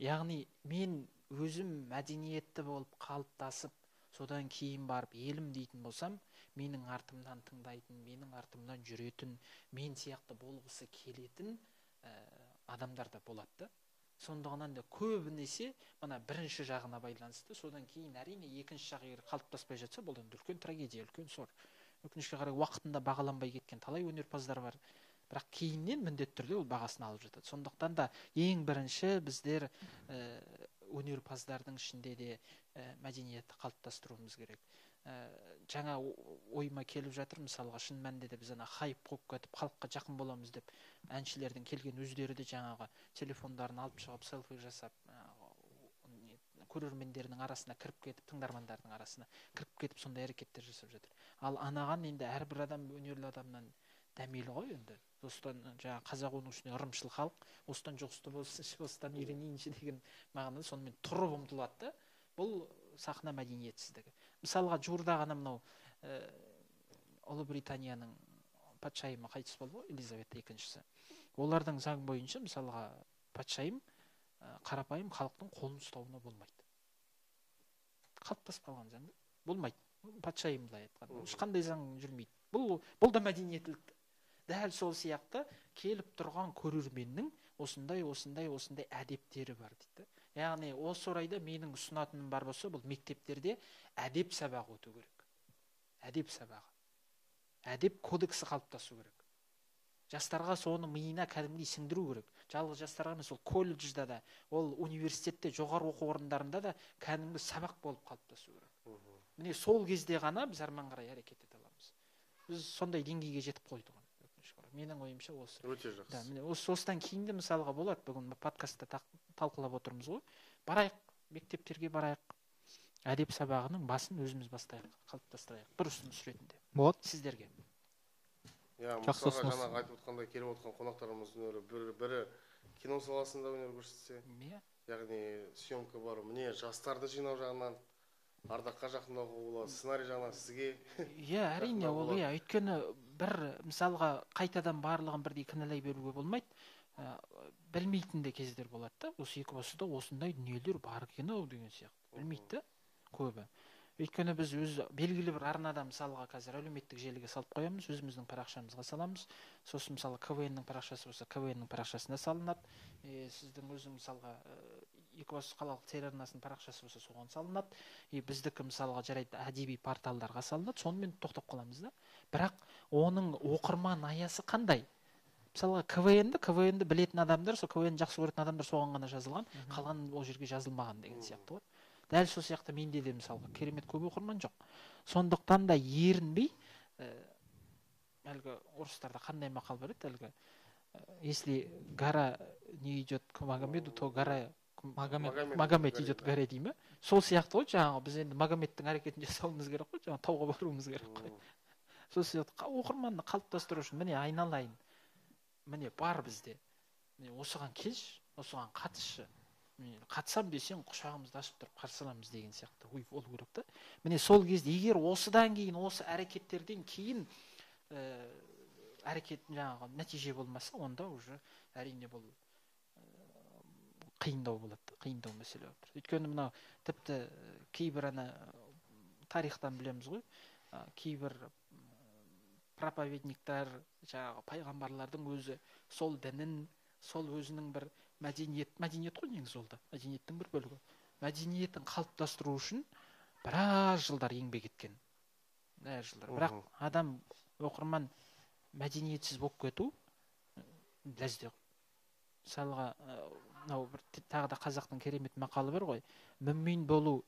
Яғни мен өзім мәдениетті болып қалыптасып, содан кейін барып елім дейтін болсам, менің артымнан тыңдайтын, менің артымнан жүретін, мен сияқты болғысы келетін адамдар да болады да. Сондығынан да көбінесе мына бірінші жағына байланысты, содан кейін әрине екінші жағы егер қалыптаспай жатса, бұл енді үлкен трагедия, үлкен сор. Өкінішке қарай уақытында бағаланбай кеткен талай өнерпаздар бар. Бірақ кейіннен міндетті түрде ол бағасын алып жатады. Сондықтан да ең бірінші біздер өнерпаздардың ішінде де мәдениетті қалыптастыруымыз керек. Жаңа ойыма келіп жатыр, мысалға, шын мәнінде де біз ана хайп қуып кетіп, халыққа жақын боламыз деп әншілердің келген өздері де жаңағы телефондарын алып шығып, селфи жасап, көрермендерінің арасына кіріп кетіп, тыңдармандардың арасына кіріп кетіп, сондай әрекеттер жасап жатыр. Ал анаған енді әрбір адам өнерлі адамнан дәмелі ғой енді. Осыдан жаңағы қазақ оның үстіне ырымшыл халық, осыдан жұғысты болсыншы, осыдан үйренейінші деген мағынада сонымен тұрып ұмтылады да. Бұл сахна мәдениетсіздігі. Мысалға, жуырда ғана мынау Ұлыбританияның патшайымы қайтыс болды ғой, Елизавета екіншісі. Олардың заң бойынша, мысалға, патшайым қарапайым халықтың қолын ұстауына болмайды. Қалыптасып қалған заң болмайды. Патшайым былай айтқанда, ешқандай заң жүрмейді. Бұл да мәдениеттілік. Дәл сол сияқты келіп тұрған көрерменнің осындай, осындай, осындай әдептері бар дейді. Яғни осы орайда менің ұсынатыным бар болса, бұл мектептерде әдеп сабағы өту керек. Әдеп сабағы. Әдеп кодексі қалыптасу керек. Жастарға соны миына кәдімгідей сіңдіру керек. Жалғыз жастарға емес, ол колледжда да, ол университетте, жоғары оқу орындарында да кәдімгі сабақ болып қалыптасу керек. Міне сол кезде ғана біз арман қарай әрекет ете аламыз. Біз сондай деңгейге жетіп қойдық. Менің ойымша осы. Өте жақсы. Да, міне осыдан кейін де мысалға болады. Бүгін подкастта талқылап отырмыз ғой. Барайық, мектептерге барайық. Әдеп сабағының басын өзіміз бастайық, қалыптастырайық. Бір ұсыныс ретінде. Болады. Сіздерге. Иә, Жақсы мысалға, ұсыныс. жаңағы айтып отқандай келіп отқан қонақтарымыздың бірі кино саласында өнер көрсетсе, Иә. яғни съемка бар, міне жастарды жинау жағынан Ардаққа жақындауға болады, сценарий жағынан сізге Иә, әрине, жақындауға ол болады. иә, өйткені бір мысалға қайтадан барлығын бірдей кінәлай беруге болмайды. Білмейтін де кездер болады да. Осы Екібастұзда осындай дүниелер бар екен ау деген сияқты. Білмейді да көбі. Өйткені біз өз белгілі бір арнада мысалға қазір әлеуметтік желіге салып қоямыз, өзіміздің парақшамызға саламыз. Сосын мысалы К В Н-нің парақшасы болса, К В Н-нің парақшасына салынады. Сіздің өзің мысалға, Екібастұз қалалық телеарнасының парақшасы болса, соған салынады. Біздікі мысалға жарайды әдеби порталдарға салынады, сонымен тоқтап қаламыз да. Бірақ оның оқырман аясы қандай? Мысалға К В Н-ді, К В Н-ді білетін адамдар, сол К В Н-ді жақсы көретін адамдар соған ғана жазылған, қалған ол жерге жазылмаған деген сияқты ғой. Дәл сол сияқты менде де мысалға керемет көп оқырман жоқ. Сондықтан да ерінбей, әлгі орыстарда қандай мақал бар еді, әлгі, если гора не идет к Магомеду, то гора к Магомед. Магомед Магомед горе, идет да. горе дей ме? Сол сияқты ғой, жаңағы біз енді Магомедтің әрекетін жасауымыз керек қой, жаңағы тауға баруымыз керек қой. Сол сияқты оқырманды қалыптастыру үшін міне айналайын, міне бар бізде, міне осыған келші, осыған қатысшы, міне қатысам десең құшағымызды ашып тұрып қарсы аламыз деген сияқты ой болу керек та. Міне сол кезде егер осыдан кейін, осы әрекеттерден кейін, әрекет жаңағы нәтиже болмаса, онда уже әрине бұл қиындау болады, қиындау мәселе болып тұр. Өйткені мынау тіпті кейбір ана тарихтан білеміз ғой, кейбір проповедниктар, жаңағы пайғамбарлардың өзі сол дінін, сол өзінің бір мәдениет, мәдениет қой негізі ол да, мәдениеттің бір бөлігі. Мәдениетін қалыптастыру үшін біраз жылдар еңбек еткен. Біраз жылдар. Бірақ адам, оқырман мәдениетсіз болып кету ләззат. Мысалға, мынау бір тағы да қазақтың керемет мақалы бар ғой. Мүмин болу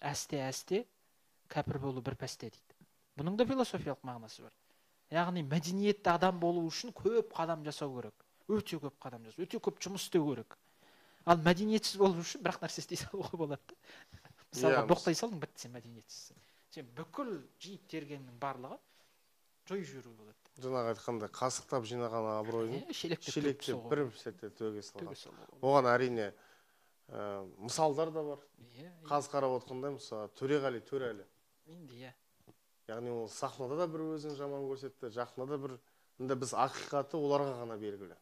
әсте-әсте, кәпір болу бір пәсте дейді. Бұның да философиялық мағынасы бар. Яғни мәдениетті адам болу үшін көп қадам жасау керек. Өте көп қадам жасау, өте көп жұмыс істеу керек. Ал мәдениетсіз болу үшін бір-ақ нәрсе істей салуға болады да. Мысалға, боқтай салдың, бітті, сен мәдениетсізсің. Сен бүкіл жиып тергеннің барлығы жойып жіберуге болады. Жаңағы айтқандай, қасықтап жинаған абыройын шелектеп бір сәтте төге салған. Оған әрине мысалдар да бар. Қазір қарап отқандай, мысалы, Төреғали Төреәлі. Енді иә. Яғни ол сахнада да бір өзін жаман көрсетті, жақында да бір. Енді біз ақиқаты оларға ғана белгілі.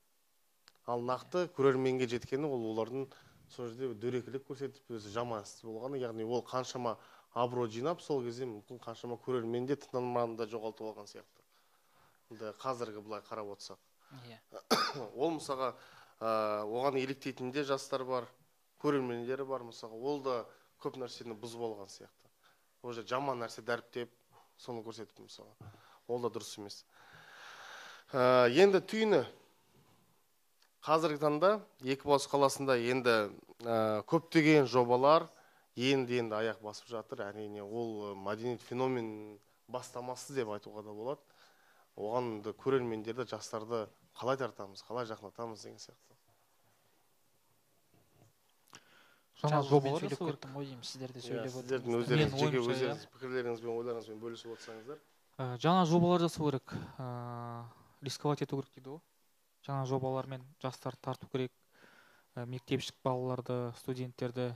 Ал нақты көрерменге жеткені ол олардың сол жерде дөрекілік көрсетіп, өзі жаман істі болғаны. Яғни ол қаншама абырой жинап, сол кезде мүмкін қаншама көрермен де тыңдарманын да жоғалтып алған сияқты. Енді қазіргі былай қарап отырсақ. Ол мысалға оған еліктейтін де жастар бар, көрермендері бар, мысалға ол да көп нәрсені бұзып алған сияқты. Ол жерде жаман нәрсе дәріптеп, соны көрсетіп мысалға. Ол да дұрыс емес. Енді түйіні қазіргі таңда Екібастұз қаласында енді көптеген жобалар енді аяқ басып жатыр. Әрине ол мәдениет феномен бастамасы деп айтуға да болады. Оған енді көрермендерді, жастарды қалай тартамыз, қалай жақындатамыз деген сияқты. Жаңа жобалар сөйлеп кеттім ғой деймін, сіздер де сөйлеп отырсыздар. Сіздердің өздеріңіз жеке өздеріңіз пікірлеріңізбен, ойларыңызбен бөлісіп отырсаңыздар. Жаңа жобалар жасау керек, рисковать ету керек дейді ғой. Жаңа жобалармен жастарды тарту керек, мектепшік балаларды, студенттерді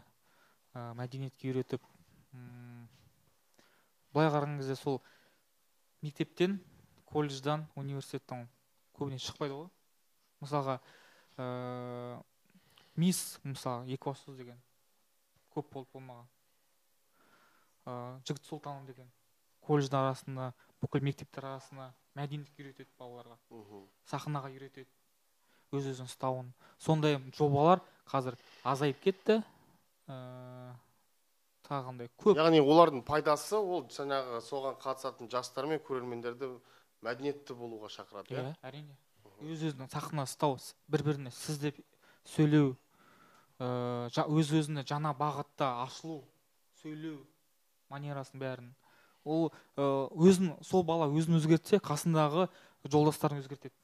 мәдениетке үйретіп. Былай қараған кезде сол мектептен, колледждан, университеттен көбіне шықпайды ғой. Мысалға, мисс, мысалы, Екібастұз деген көп болып болмаған. Жігіт сұлтаны деген колледждің арасында, бүкіл мектептер арасында мәдениетке үйретеді балаларға, сахнаға үйретеді, өз-өзін ұстауын. Сондай жобалар қазір азайып кетті. Тағы қандай көп. Яғни олардың пайдасы ол жаңағы соған қатысатын жастар мен көрермендерді мәдениетті болуға шақырады, иә? Әрине. Өз-өзін сахна ұстау, бір-біріне сіз деп сөйлеу, өз-өзіне жаңа бағытта ашылу, сөйлеу манерасын бәрін. Ол өзін, сол бала өзін өзгертсе, қасындағы жолдастарын өзгертеді.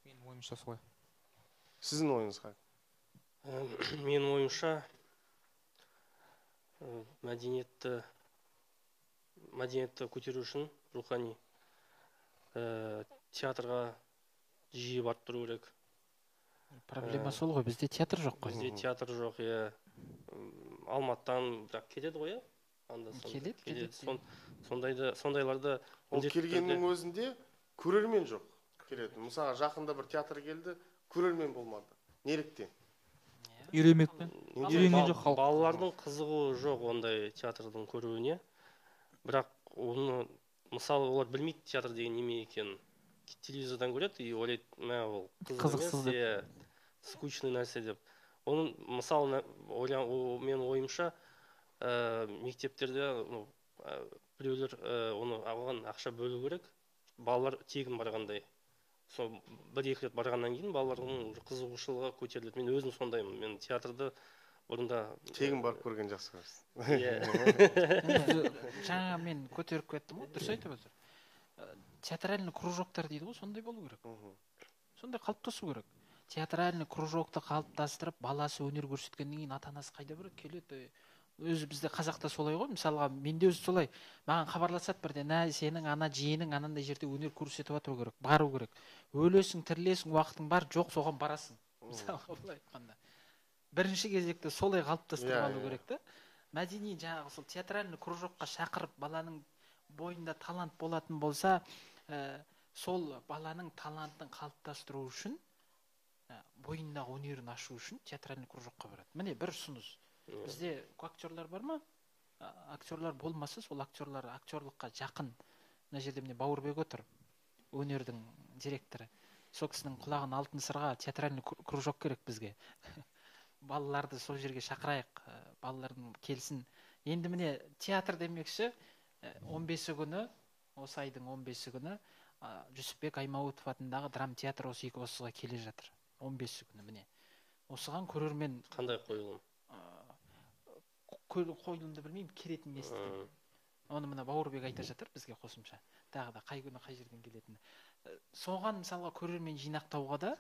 Менің ойымша солай. Сіздің ойыңыз қай? Менің ойымша мәдениетті көтеру үшін рухани театрға жиі барып тұру керек. Проблема сол ғой, бізде театр жоқ қой. Бізде театр жоқ, иә. Алматыдан бірақ келеді ғой, иә? Келеді, келеді. Сондайларды ол келгеннің өзінде көрермен жоқ келеді. Мысалға, жақында бір театр келді, көрермен болмады. Неліктен? Үйренмеппін. Үйренген жоқ халық. Балалардың қызығуы жоқ ондай театрдың көруіне. Бірақ оны, мысалы, олар білмейді театр деген неме екенін. Телевизордан көреді и ойлайды, мә, ол қызық емес, скучный нәрсе деп. Оның, мысалы, менің ойымша, мектептерде біреулер оны оған ақша бөлу керек. Балалар тегін барғандай. Сол бір-екі рет барғаннан кейін балалардың қызығушылығы көтеріледі. Мен өзім сондаймын. Мен театрды бұрында тегін барып көрген жақсы көресіз. Жаңа мен көтеріп кеттім ғой, дұрыс айтып отыр. Театральный кружоктар дейді ғой, сондай болу керек. Сондай қалыптасу керек. Театральный кружокты қалыптастырып, баласы өнер көрсеткеннен кейін ата-анасы қайда барады, келеді. Өзі бізде қазақта солай ғой, мысалға менде өзі солай. Маған хабарласады бірден, ә, сенің ана жиенің анандай жерде өнер көрсетіп жату керек, бару керек. Өлесің, тірілесің, уақытың бар, жоқ, соған барасың. Мысалға былай айтқанда. Бірінші кезекте солай қалыптастырып алу керек та. Мәдени жаңағы сол театральный кружокқа шақырып, баланың бойында талант болатын болса, сол баланың талантын қалыптастыру үшін, бойындағы өнерін ашу үшін театральный кружокқа барады. Міне бір ұсыныс. Бізде актерлар бар ма? Актерлар болмаса, сол актерлар актерлыққа жақын. Мына жерде міне Бауырбек отыр, өнердің директоры. Сол кісінің құлағын алтын сырға, театральный кружок керек бізге. Балаларды сол жерге шақырайық, балалардың келсін. Енді міне театр демекші, 15-і күні, осы айдың 15-і күні Жүсіпбек Аймауытов атындағы драма театр осы Екібастұзға келе жатыр. 15-і күні міне. Осыған көрермен қандай қойылым? Қойылымды білмеймін, келетінін естідім. Оны мына Бауырбек айта жатыр бізге қосымша. Тағы да қай күні қай жерден келетіні. Соған мысалға көрермен жинақтауға да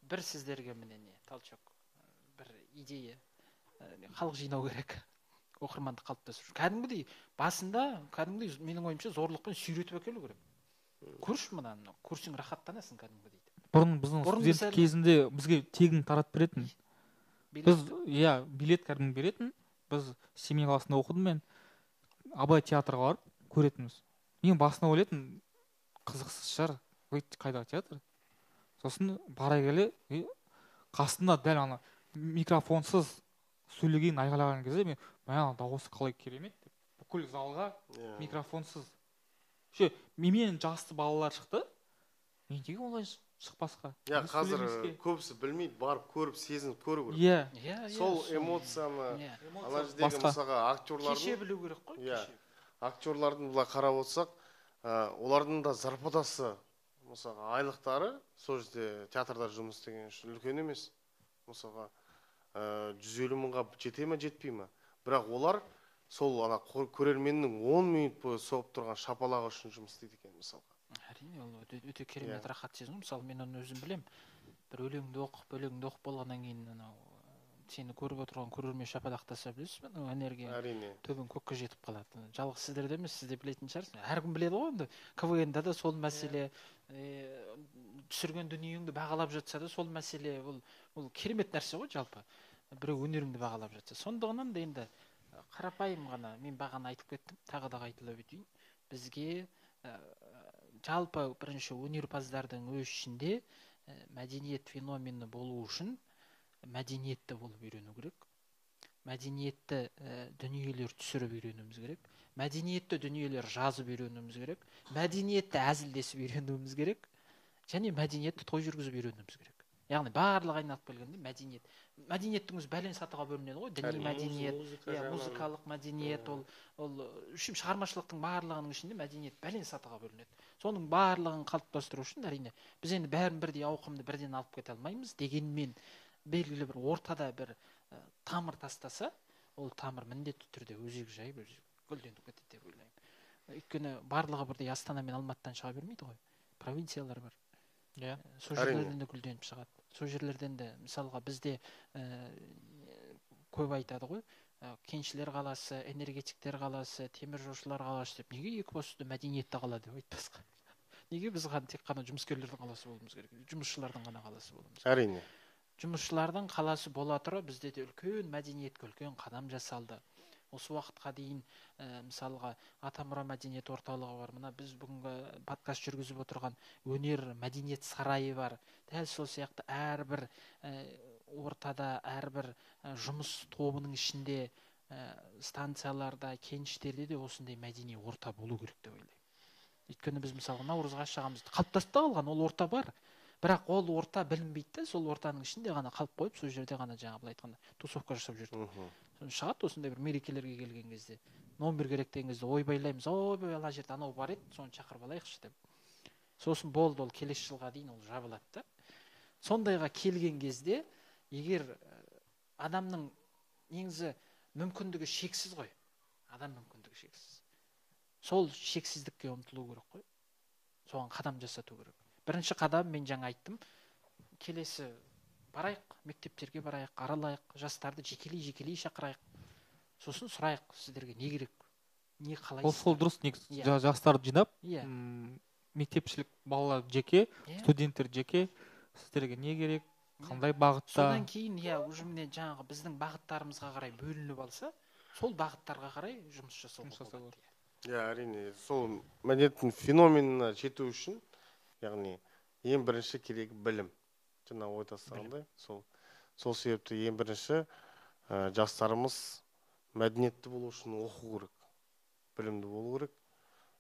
бір сіздерге міне не, толчок, бір идея. Халық жинау керек. Оқырманды қалыптастыру үшін. Кәдімгідей басында, кәдімгідей менің ойымша зорлықпен сүйретіп әкелу керек. Көрші мынаны, көрсең рахаттанасың кәдімгідей. Бұрын біздің студенттік кезінде бізге тегін таратып беретін. Біз, иә, билет кәдімгі беретін. Біз Семей қаласында оқыдым мен. Абай театрға барып көретінбіз. Мен басында ойлайтынмын, қызықсыз шығар, қайдағы театр. Сосын бара келе, қасында дәл ана микрофонсыз сөйлеген, айғайлаған кезде мен, мә, дауысы қалай керемет деп, бүкіл залға микрофонсыз. Ше, менен жасты балалар шықты. Мен неге олай шықпасқа? Иә, қазір көбісі білмейді, барып көріп, сезініп көру керек. Иә. Сол эмоцияны, ана жердегі мысалға актерлардың кеше білу керек қой, кеше. Актерлардың былай қарап отырсақ, олардың да зарплатасы, мысалға айлықтары сол жерде театрда жұмыс істеген үшін үлкен емес. Мысалға 150 мыңға жете ме, жетпей ме? Бірақ олар сол ана көрерменнің 10 минут бойы соғып тұрған шапалағы үшін жұмыс істейді екен мысалға. Әрине, ол өте керемет рахат сезім. Мысалы, мен оны өзім білем. Бір өлеңді оқып, өлеңді оқып болғаннан кейін анау сені көріп отырған көрермен шапалақтаса, білесіз бе, анау энергия төбең көкке жетіп қалады. Жалғыз сіздерде емес, сіз де білетін шығарсыз. Әркім біледі ғой енді. КВН-да да сол мәселе, түсірген дүниеңді бағалап жатса да сол мәселе, ол керемет нәрсе ғой жалпы. Біреу өнеріңді бағалап жатса. Сондығынан да енді қарапайым ғана, мен бағана айтып кеттім, тағы да қайталап өтейін. Бізге жалпы бірінші өнерпаздардың өз ішінде мәдениет феномені болу үшін мәдениетті болып үйрену керек. Мәдениетті дүниелер түсіріп үйренуіміз керек. Мәдениетті дүниелер жазып үйренуіміз керек. Мәдениетті әзілдесіп үйренуіміз керек. Және мәдениетті той жүргізіп үйренуіміз керек. Яғни барлығы айналып келгенде мәдениет. Мәдениеттің өзі бәлен сатыға бөлінеді ғой. Діни мәдениет, музыкалық мәдениет, ол үшін шығармашылықтың барлығының ішінде мәдениет бәлен сатыға бөлінеді. Соның барлығын қалыптастыру үшін әрине біз енді бәрін бірдей ауқымды бірден алып кете алмаймыз. Дегенмен белгілі бір ортада бір тамыр тастаса, ол тамыр міндетті түрде өзек жайып, өзі гүлденіп кетеді деп ойлаймын. Өйткені барлығы бірдей Астана мен Алматыдан шыға бермейді ғой. Провинциялар бар. Сол жерлерден де гүлденіп шығады. Сол жерлерден де, мысалға, бізде көп айтады ғой, кеншілер қаласы, энергетиктер қаласы, теміржолшылар қаласы деп. Неге Екібастұзды мәдениетті қала деп айтпасқа? Неге біз тек қана жұмыскерлердің қаласы болуымыз керек? Жұмысшылардың ғана қаласы болуымыз керек. Әрине. Жұмысшылардың қаласы бола тұра бізде де үлкен мәдениетке үлкен қадам жасалды. Осы уақытқа дейін, мысалға, Атамұра мәдениет орталығы бар. Мына біз бүгінгі подкаст жүргізіп отырған өнер мәдениет сарайы бар. Дәл сол сияқты әрбір ортада, әрбір жұмыс тобының ішінде, станцияларда, кеніштерде де осындай мәдени орта болу керек деп ойлаймын. Өйткені біз мысалға Наурызға шығамыз, қалыптасып та қалған ол орта бар. Бірақ ол орта білінбейді де, сол ортаның ішінде ғана қалып қойып, сол жерде ғана жаңа былай айтқанда тусовка жасап жүрдік. Соны шығады осындай бір мерекелерге келген кезде, номер керек деген кезде ойбайлаймыз, ойбай ана жерде анау бар еді, соны шақырып алайықшы деп. Сосын болды, ол келесі жылға дейін ол жабылады да. Сондайға келген кезде, егер адамның негізі мүмкіндігі шексіз ғой, адам мүмкіндігі шексіз. Сол шексіздікке ұмтылу керек қой. Соған қадам жасату керек. Бірінші қадам мен жаңа айттым. Келесі барайық, мектептерге барайық, аралайық, жастарды жекелей-жекелей шақырайық. Сосын сұрайық, сіздерге не керек, не қалайсыздар. Ол сол дұрыс негізі. Жастарды жинап, мектепшілік балалар жеке, студенттер жеке, сіздерге не керек, қандай бағытта. Содан кейін, уже міне жаңағы біздің бағыттарымызға қарай бөлініп алса, сол бағыттарға қарай жұмыс жасауға болады. Иә, әрине, сол мәдениеттің феноменіне жету үшін, яғни ең бірінші керегі білім. Жаңа ой тастағандай, сол себепті ең бірінші жастарымыз мәдениетті болу үшін оқу керек, білімді болу керек.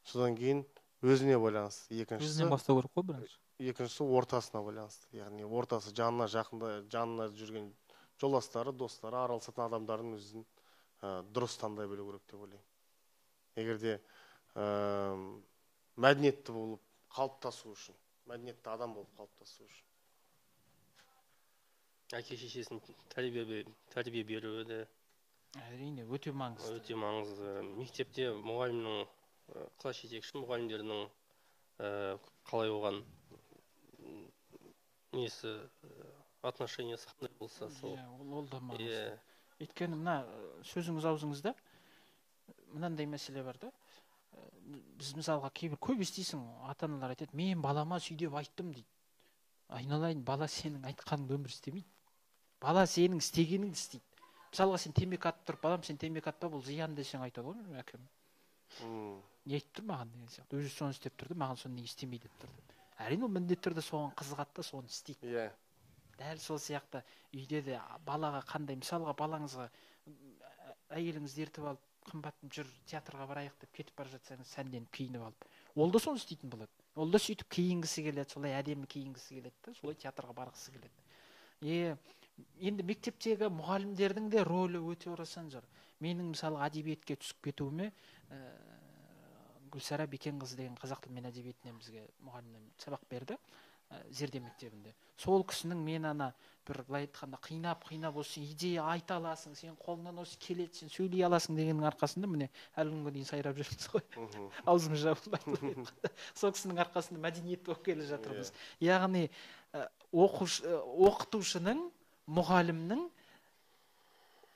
Содан кейін өзіне байланысты, екіншісі өзінен бастау керек қой бірінші. Екіншісі ортасына байланысты, яғни ортасы жанына жақында, жанына жүрген жолдастары, достары, араласатын адамдардың өзін дұрыс таңдай білу керек деп ойлаймын. Егер де мәдениетті болып қалыптасу үшін, мәдениетті адам болып қалыптасу үшін. Әке шешесінің тәрбие беруі де әрине өте маңызды. Өте маңызды. Мектепте мұғалімнің, класс жетекші мұғалімдерінің қалай оған несі, отношениясы қандай болса сол. Иә, ол да маңызды. Өйткені мына сөзіңіз аузыңызда, мынандай мәселе бар да. Біз мысалға кейбір көп естисің, ата-аналар айтады, мен балама сөйдеп айттым дейді. Айналайын, бала сенің айтқаныңды өмір істемейді. Бала сенің істегеніңді істейді. Мысалға сен темекі атып тұрып, балам сен темекі атпа, бұл зиян десең айтады ғой әкем. Не айтып тұр маған деген сияқты. Өзі соны істеп тұрды, маған соны неге істемей деп тұр. Әрине ол міндетті түрде соған қызығады да, соны істейді. Иә. Дәл сол сияқты үйде де балаға қандай, мысалға балаңызға әйеліңізді ертіп алып, қымбаттым жүр театрға барайық деп кетіп бара жатсаңыз, сәнденіп киініп алып, ол да соны істейтін болады. Ол да сөйтіп киінгісі келеді, солай әдемі киінгісі келеді да, солай театрға барғысы келеді. Енді мектептегі мұғалімдердің де рөлі өте орасан зор. Менің мысалы әдебиетке түсіп кетуіме Гүлсара Бекенқызы деген қазақ тілі мен әдебиетінен бізге мұғалімнен сабақ берді, Зерде мектебінде. Сол кісінің мен ана бір былай айтқанда қинап осы идея айта аласың, сен қолыңнан осы келеді, сен сөйлей аласың дегеннің арқасында міне әлі күнге дейін сайрап жүрміз ғой. Аузымыз жабылмайды. Сол кісінің арқасында мәдениетті болып келе жатырмыз. Яғни оқытушының, мұғалімнің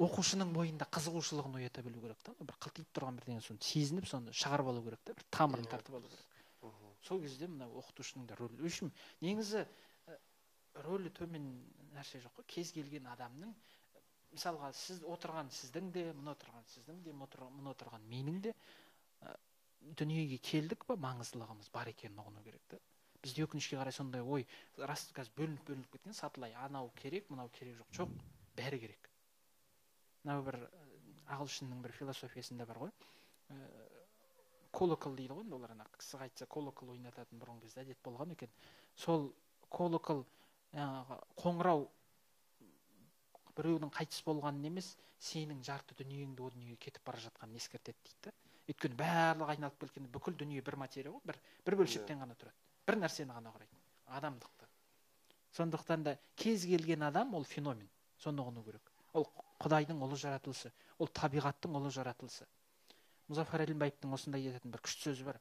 оқушының бойында қызығушылығын оята білу керек та. Бір қылтиып тұрған бірдеңе соны сезініп, соны шығарып алу керек та, бір тамырын тартып алу керек. Сол кезде мына оқытушының да рөлі. Үшін негізі рөлі төмен нәрсе жоқ қой. Кез келген адамның, мысалға сіз отырған сіздің де, мына отырған сіздің де, мына отырған менің де дүниеге келдік па, маңыздылығымыз бар екенін ұғыну керек та. Бізде өкінішке қарай сондай ой, рас қазір бөлініп кеткен, сатылай анау керек, мынау керек жоқ. Жоқ, бәрі керек. Мынау бір ағылшынның бір философиясында бар ғой. Колокол дейді ғой, олар ана кісі қайтса колокол ойнататын бұрынғы кезде әдет болған екен. Сол колокол қоңырау біреудің қайтыс болғанын емес, сенің жарты дүниеңді о дүниеге кетіп бара жатқанын ескертеді дейді. Өйткені барлығы айналып келгенде бүкіл дүние бір материя ғой, бір бөлшектен ғана тұрады. Бір нәрсені ғана құрайды, адамдықты. Сондықтан да кез келген адам ол феномен, соны ұғыну керек. Ол Құдайдың ұлы жаратылысы, ол табиғаттың ұлы жаратылысы. Мұзафар Әлімбаевтың осындай айтатын бір күшті сөзі бар.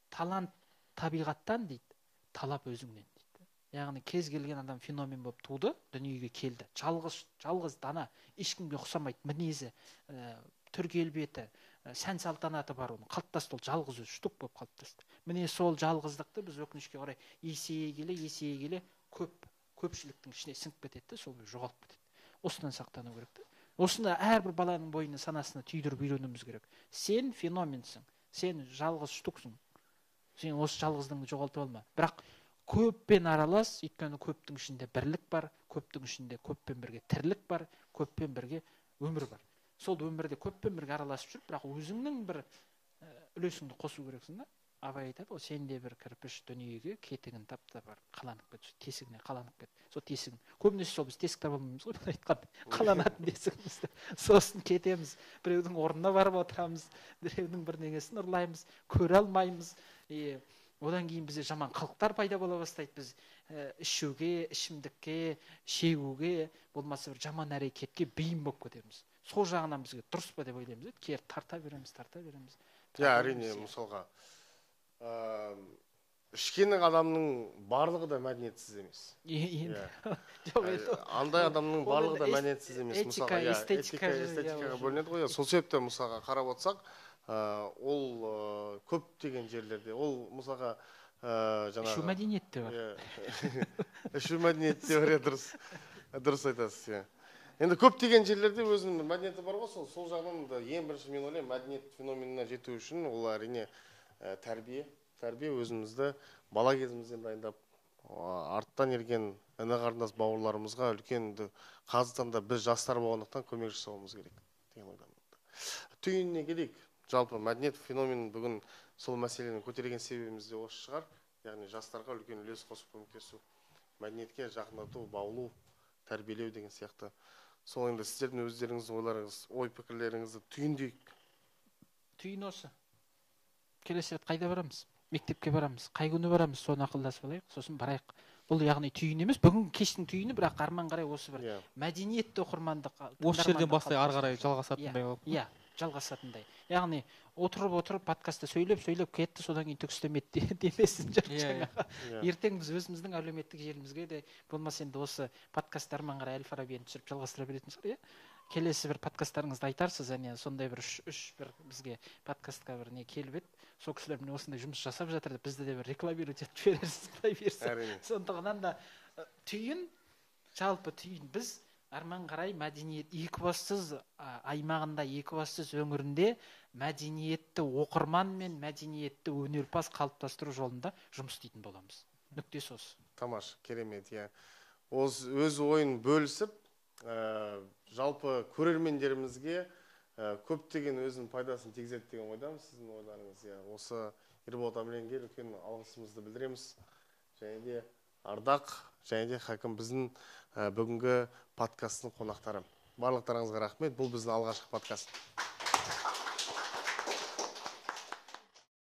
Талант табиғаттан дейді, талап өзіңнен дейді. Яғни кез келген адам феномен болып туды, дүниеге келді. Жалғыз дана, ешкімге ұқсамайды, мінезі, түр келбеті, сән салтанаты бар оның. Қалыптасты ол, жалғыз өзі штук болып қалыптасты. Міне сол жалғыздықты біз өкінішке қарай есейе келе көпшіліктің ішіне сіңіп кетеді, сол жоғалып кетеді. Осыдан сақтану керек те. Осыны әрбір баланың бойына, санасына түйдіріп үйренуіміз керек. Сен феноменсің, сен жалғыз штуксың. Сен осы жалғыздығыңды жоғалтып алма. Бірақ көппен аралас, өйткені көптің ішінде бірлік бар, көптің ішінде көппен бірге тірлік бар, көппен бірге өмір бар. Сол өмірде көппен бірге араласып жүріп, бірақ өзіңнің бір үлесіңді қосу керексің да. Абай айтады ғой, сен де бір кірпіш дүниеге кетігін тап та бар, қаланып кет, тесігіне қаланып кет. Сол тесігін. Көбінесе сол біз тесік таба алмаймыз ғой, былай айтқанда, қаланатын тесігімізді. Сосын кетеміз, біреудің орнына барып отырамыз, біреудің бірдеңесін ұрлаймыз, көре алмаймыз. Одан кейін бізде жаман қылықтар пайда бола бастайды. Біз ішуге, ішімдікке, шегуге, болмаса бір жаман әрекетке бейім болып кетеміз. Сол жағынан бізге дұрыс па деп ойлаймыз, кері тарта береміз, тарта береміз. Иә, әрине, мысалға ішкеннің адамның барлығы да мәдениетсіз емес. Андай адамның барлығы да мәдениетсіз емес. Этика, эстетикаға бөлінеді ғой. Сол себепті мысалға қарап отырсақ, ол көптеген жерлерде, ол мысалға жаңағы ішу мәдениеті де бар. Ішу мәдениеті де бар, дұрыс айтасыз. Енді көптеген жерлерде өзінің мәдениеті бар ғой, сол жағынан да ең бірінші мен ойлаймын, мәдениет феноменіне жету үшін ол әрине тәрбие өзімізді бала кезімізден дайындап, арттан ерген іні қарындас бауырларымызға үлкен қазіргі таңда біз жастар болғандықтан көмек жасауымыз керек деген ойдамын. Түйініне келейік. Жалпы мәдениет феноменін бүгін сол мәселені көтерген себебіміз де осы шығар. Яғни жастарға үлкен үлес қосып көмектесу, мәдениетке жақындату, баулу, тәрбиелеу деген сияқты. Сол енді сіздердің өздеріңіздің ойларыңыз, ой пікірлеріңізді түйіндейік. Түйін осы. Келесі рет қайда барамыз? Мектепке барамыз. Қай күні барамыз? Соны ақылдасып алайық, сосын барайық. Бұл яғни түйін емес, бүгінгі кештің түйіні, бірақ арман қарай осы бір мәдениетті оқырмандық. Осы жерден бастай ары қарай жалғасатындай болып. Иә, жалғасатындай. Яғни отырып подкастта сөйлеп кетті, содан кейін түк істемеді демесін жұрт жаңағы. Ертең біз өзіміздің әлеуметтік желімізге де болмаса енді осы подкастты арман қарай Әл-Фарабиені түсіріп жалғастыра беретін шығар, иә? Келесі бір подкасттарыңызда айтарсыз, әне сондай бір үш бір бізге подкастқа бір не келіп еді, сол кісілер міне осындай жұмыс жасап жатыр деп бізді де бір рекламировать етіп жіберерсіз, құдай бұйырса. Әрине. Сондықтан да түйін, жалпы түйін, біз арман қарай мәдениет Екібастұз аймағында, Екібастұз өңірінде мәдениетті оқырман мен мәдениетті өнерпаз қалыптастыру жолында жұмыс істейтін боламыз. Нүктесі осы. Тамаша, керемет, иә. Өз ойын бөлісіп, жалпы көрермендерімізге көптеген өзінің пайдасын тигізеді деген ойдамын, сіздің ойларыңыз, иә. Осы Ерболат Әміленге үлкен алғысымызды білдіреміз. Және де Ардақ, және де Хакім біздің бүгінгі подкасттың қонақтары. Барлықтарыңызға рахмет. Бұл біздің алғашқы подкаст.